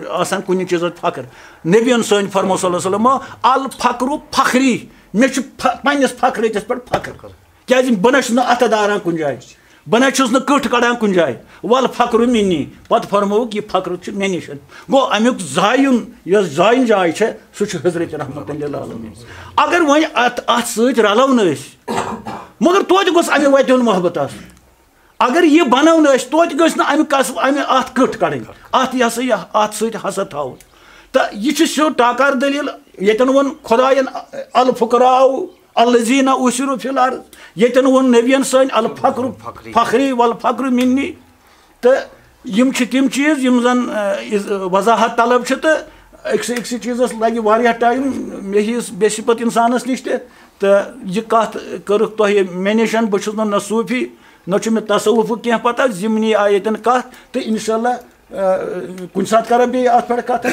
آسان کُنہِ چیٖزَس فخر۔ نبیَن سٲنۍ فرموو صلی اللہ علیہ وسلم، الفخرُ فخری، مےٚ چھُ ف-، پنٛنِس فخرٕکِس پٮ۪ٹھ فخر۔ کیٛازِ بہٕ نہ چھُس نہٕ اَتھٕ داران کُنہِ جایہِ، بہٕ نہ چھُس نہٕ کٕٹھ کَڑان کُنہِ جایہِ۔ والفخرُ منی، پَتہٕ فرمووُکھ، یہِ فخر چھُ مےٚ نِش۔ گوٚو، اَمیُک زایُن، یۄس زایِن جاے چھےٚ، سُہ چھُ حضرت رحمت للعالمین۔ اگر وۄنۍ اَتھ، اَتھ سۭتۍ رَلو نہٕ أسۍ، مگر توتہِ گوٚژھ اَمہِ وَتہِ ہُنٛد محبت آسُن۔ اگر یہِ بناونہٕ أسۍ، توتہِ گٔژھ نہٕ اَمہِ قسم، اَمہِ، اَتھ کٕٹھ کَڑٕنۍ، اَتھ، یہِ ہسا یہِ، اَتھ سۭتۍ حسد تھاوُن۔ تہٕ یہِ چھُ سیوٚد ٹاکار دٔلیٖل۔ ییٚتٮ۪ن ووٚن خۄدایَن، الفقراء الذین اُسِرُوا فی الارض، ییٚتٮ۪ن ووٚن نبیَن سٲنۍ، الفقر فخری والفقر منی۔ تہٕ یِم چھِ تِم چیٖز یِم زَن، آ، از-، وضاحت طلب چھِ، تہٕ أکسٕے أکسٕے چیٖزَس لَگہِ واریاہ ٹایم، مےٚ ہِوِس بے صفت اِنسانَس نِش تہِ۔ تہٕ یہِ کَتھ کٔرٕکھ تۄہہِ مےٚ نِش، بہٕ چھُس نہٕ نہ صوٗفی، نہ چھُ مےٚ تصوفُک کینٛہہ پتہ، ضمنی آیہِ ییٚتٮ۪ن کَتھ، تہٕ انشاءاللہ، آ، کُنہِ ساتہٕ کَرو بیٚیہِ اَتھ پٮ۪ٹھ کَتھ۔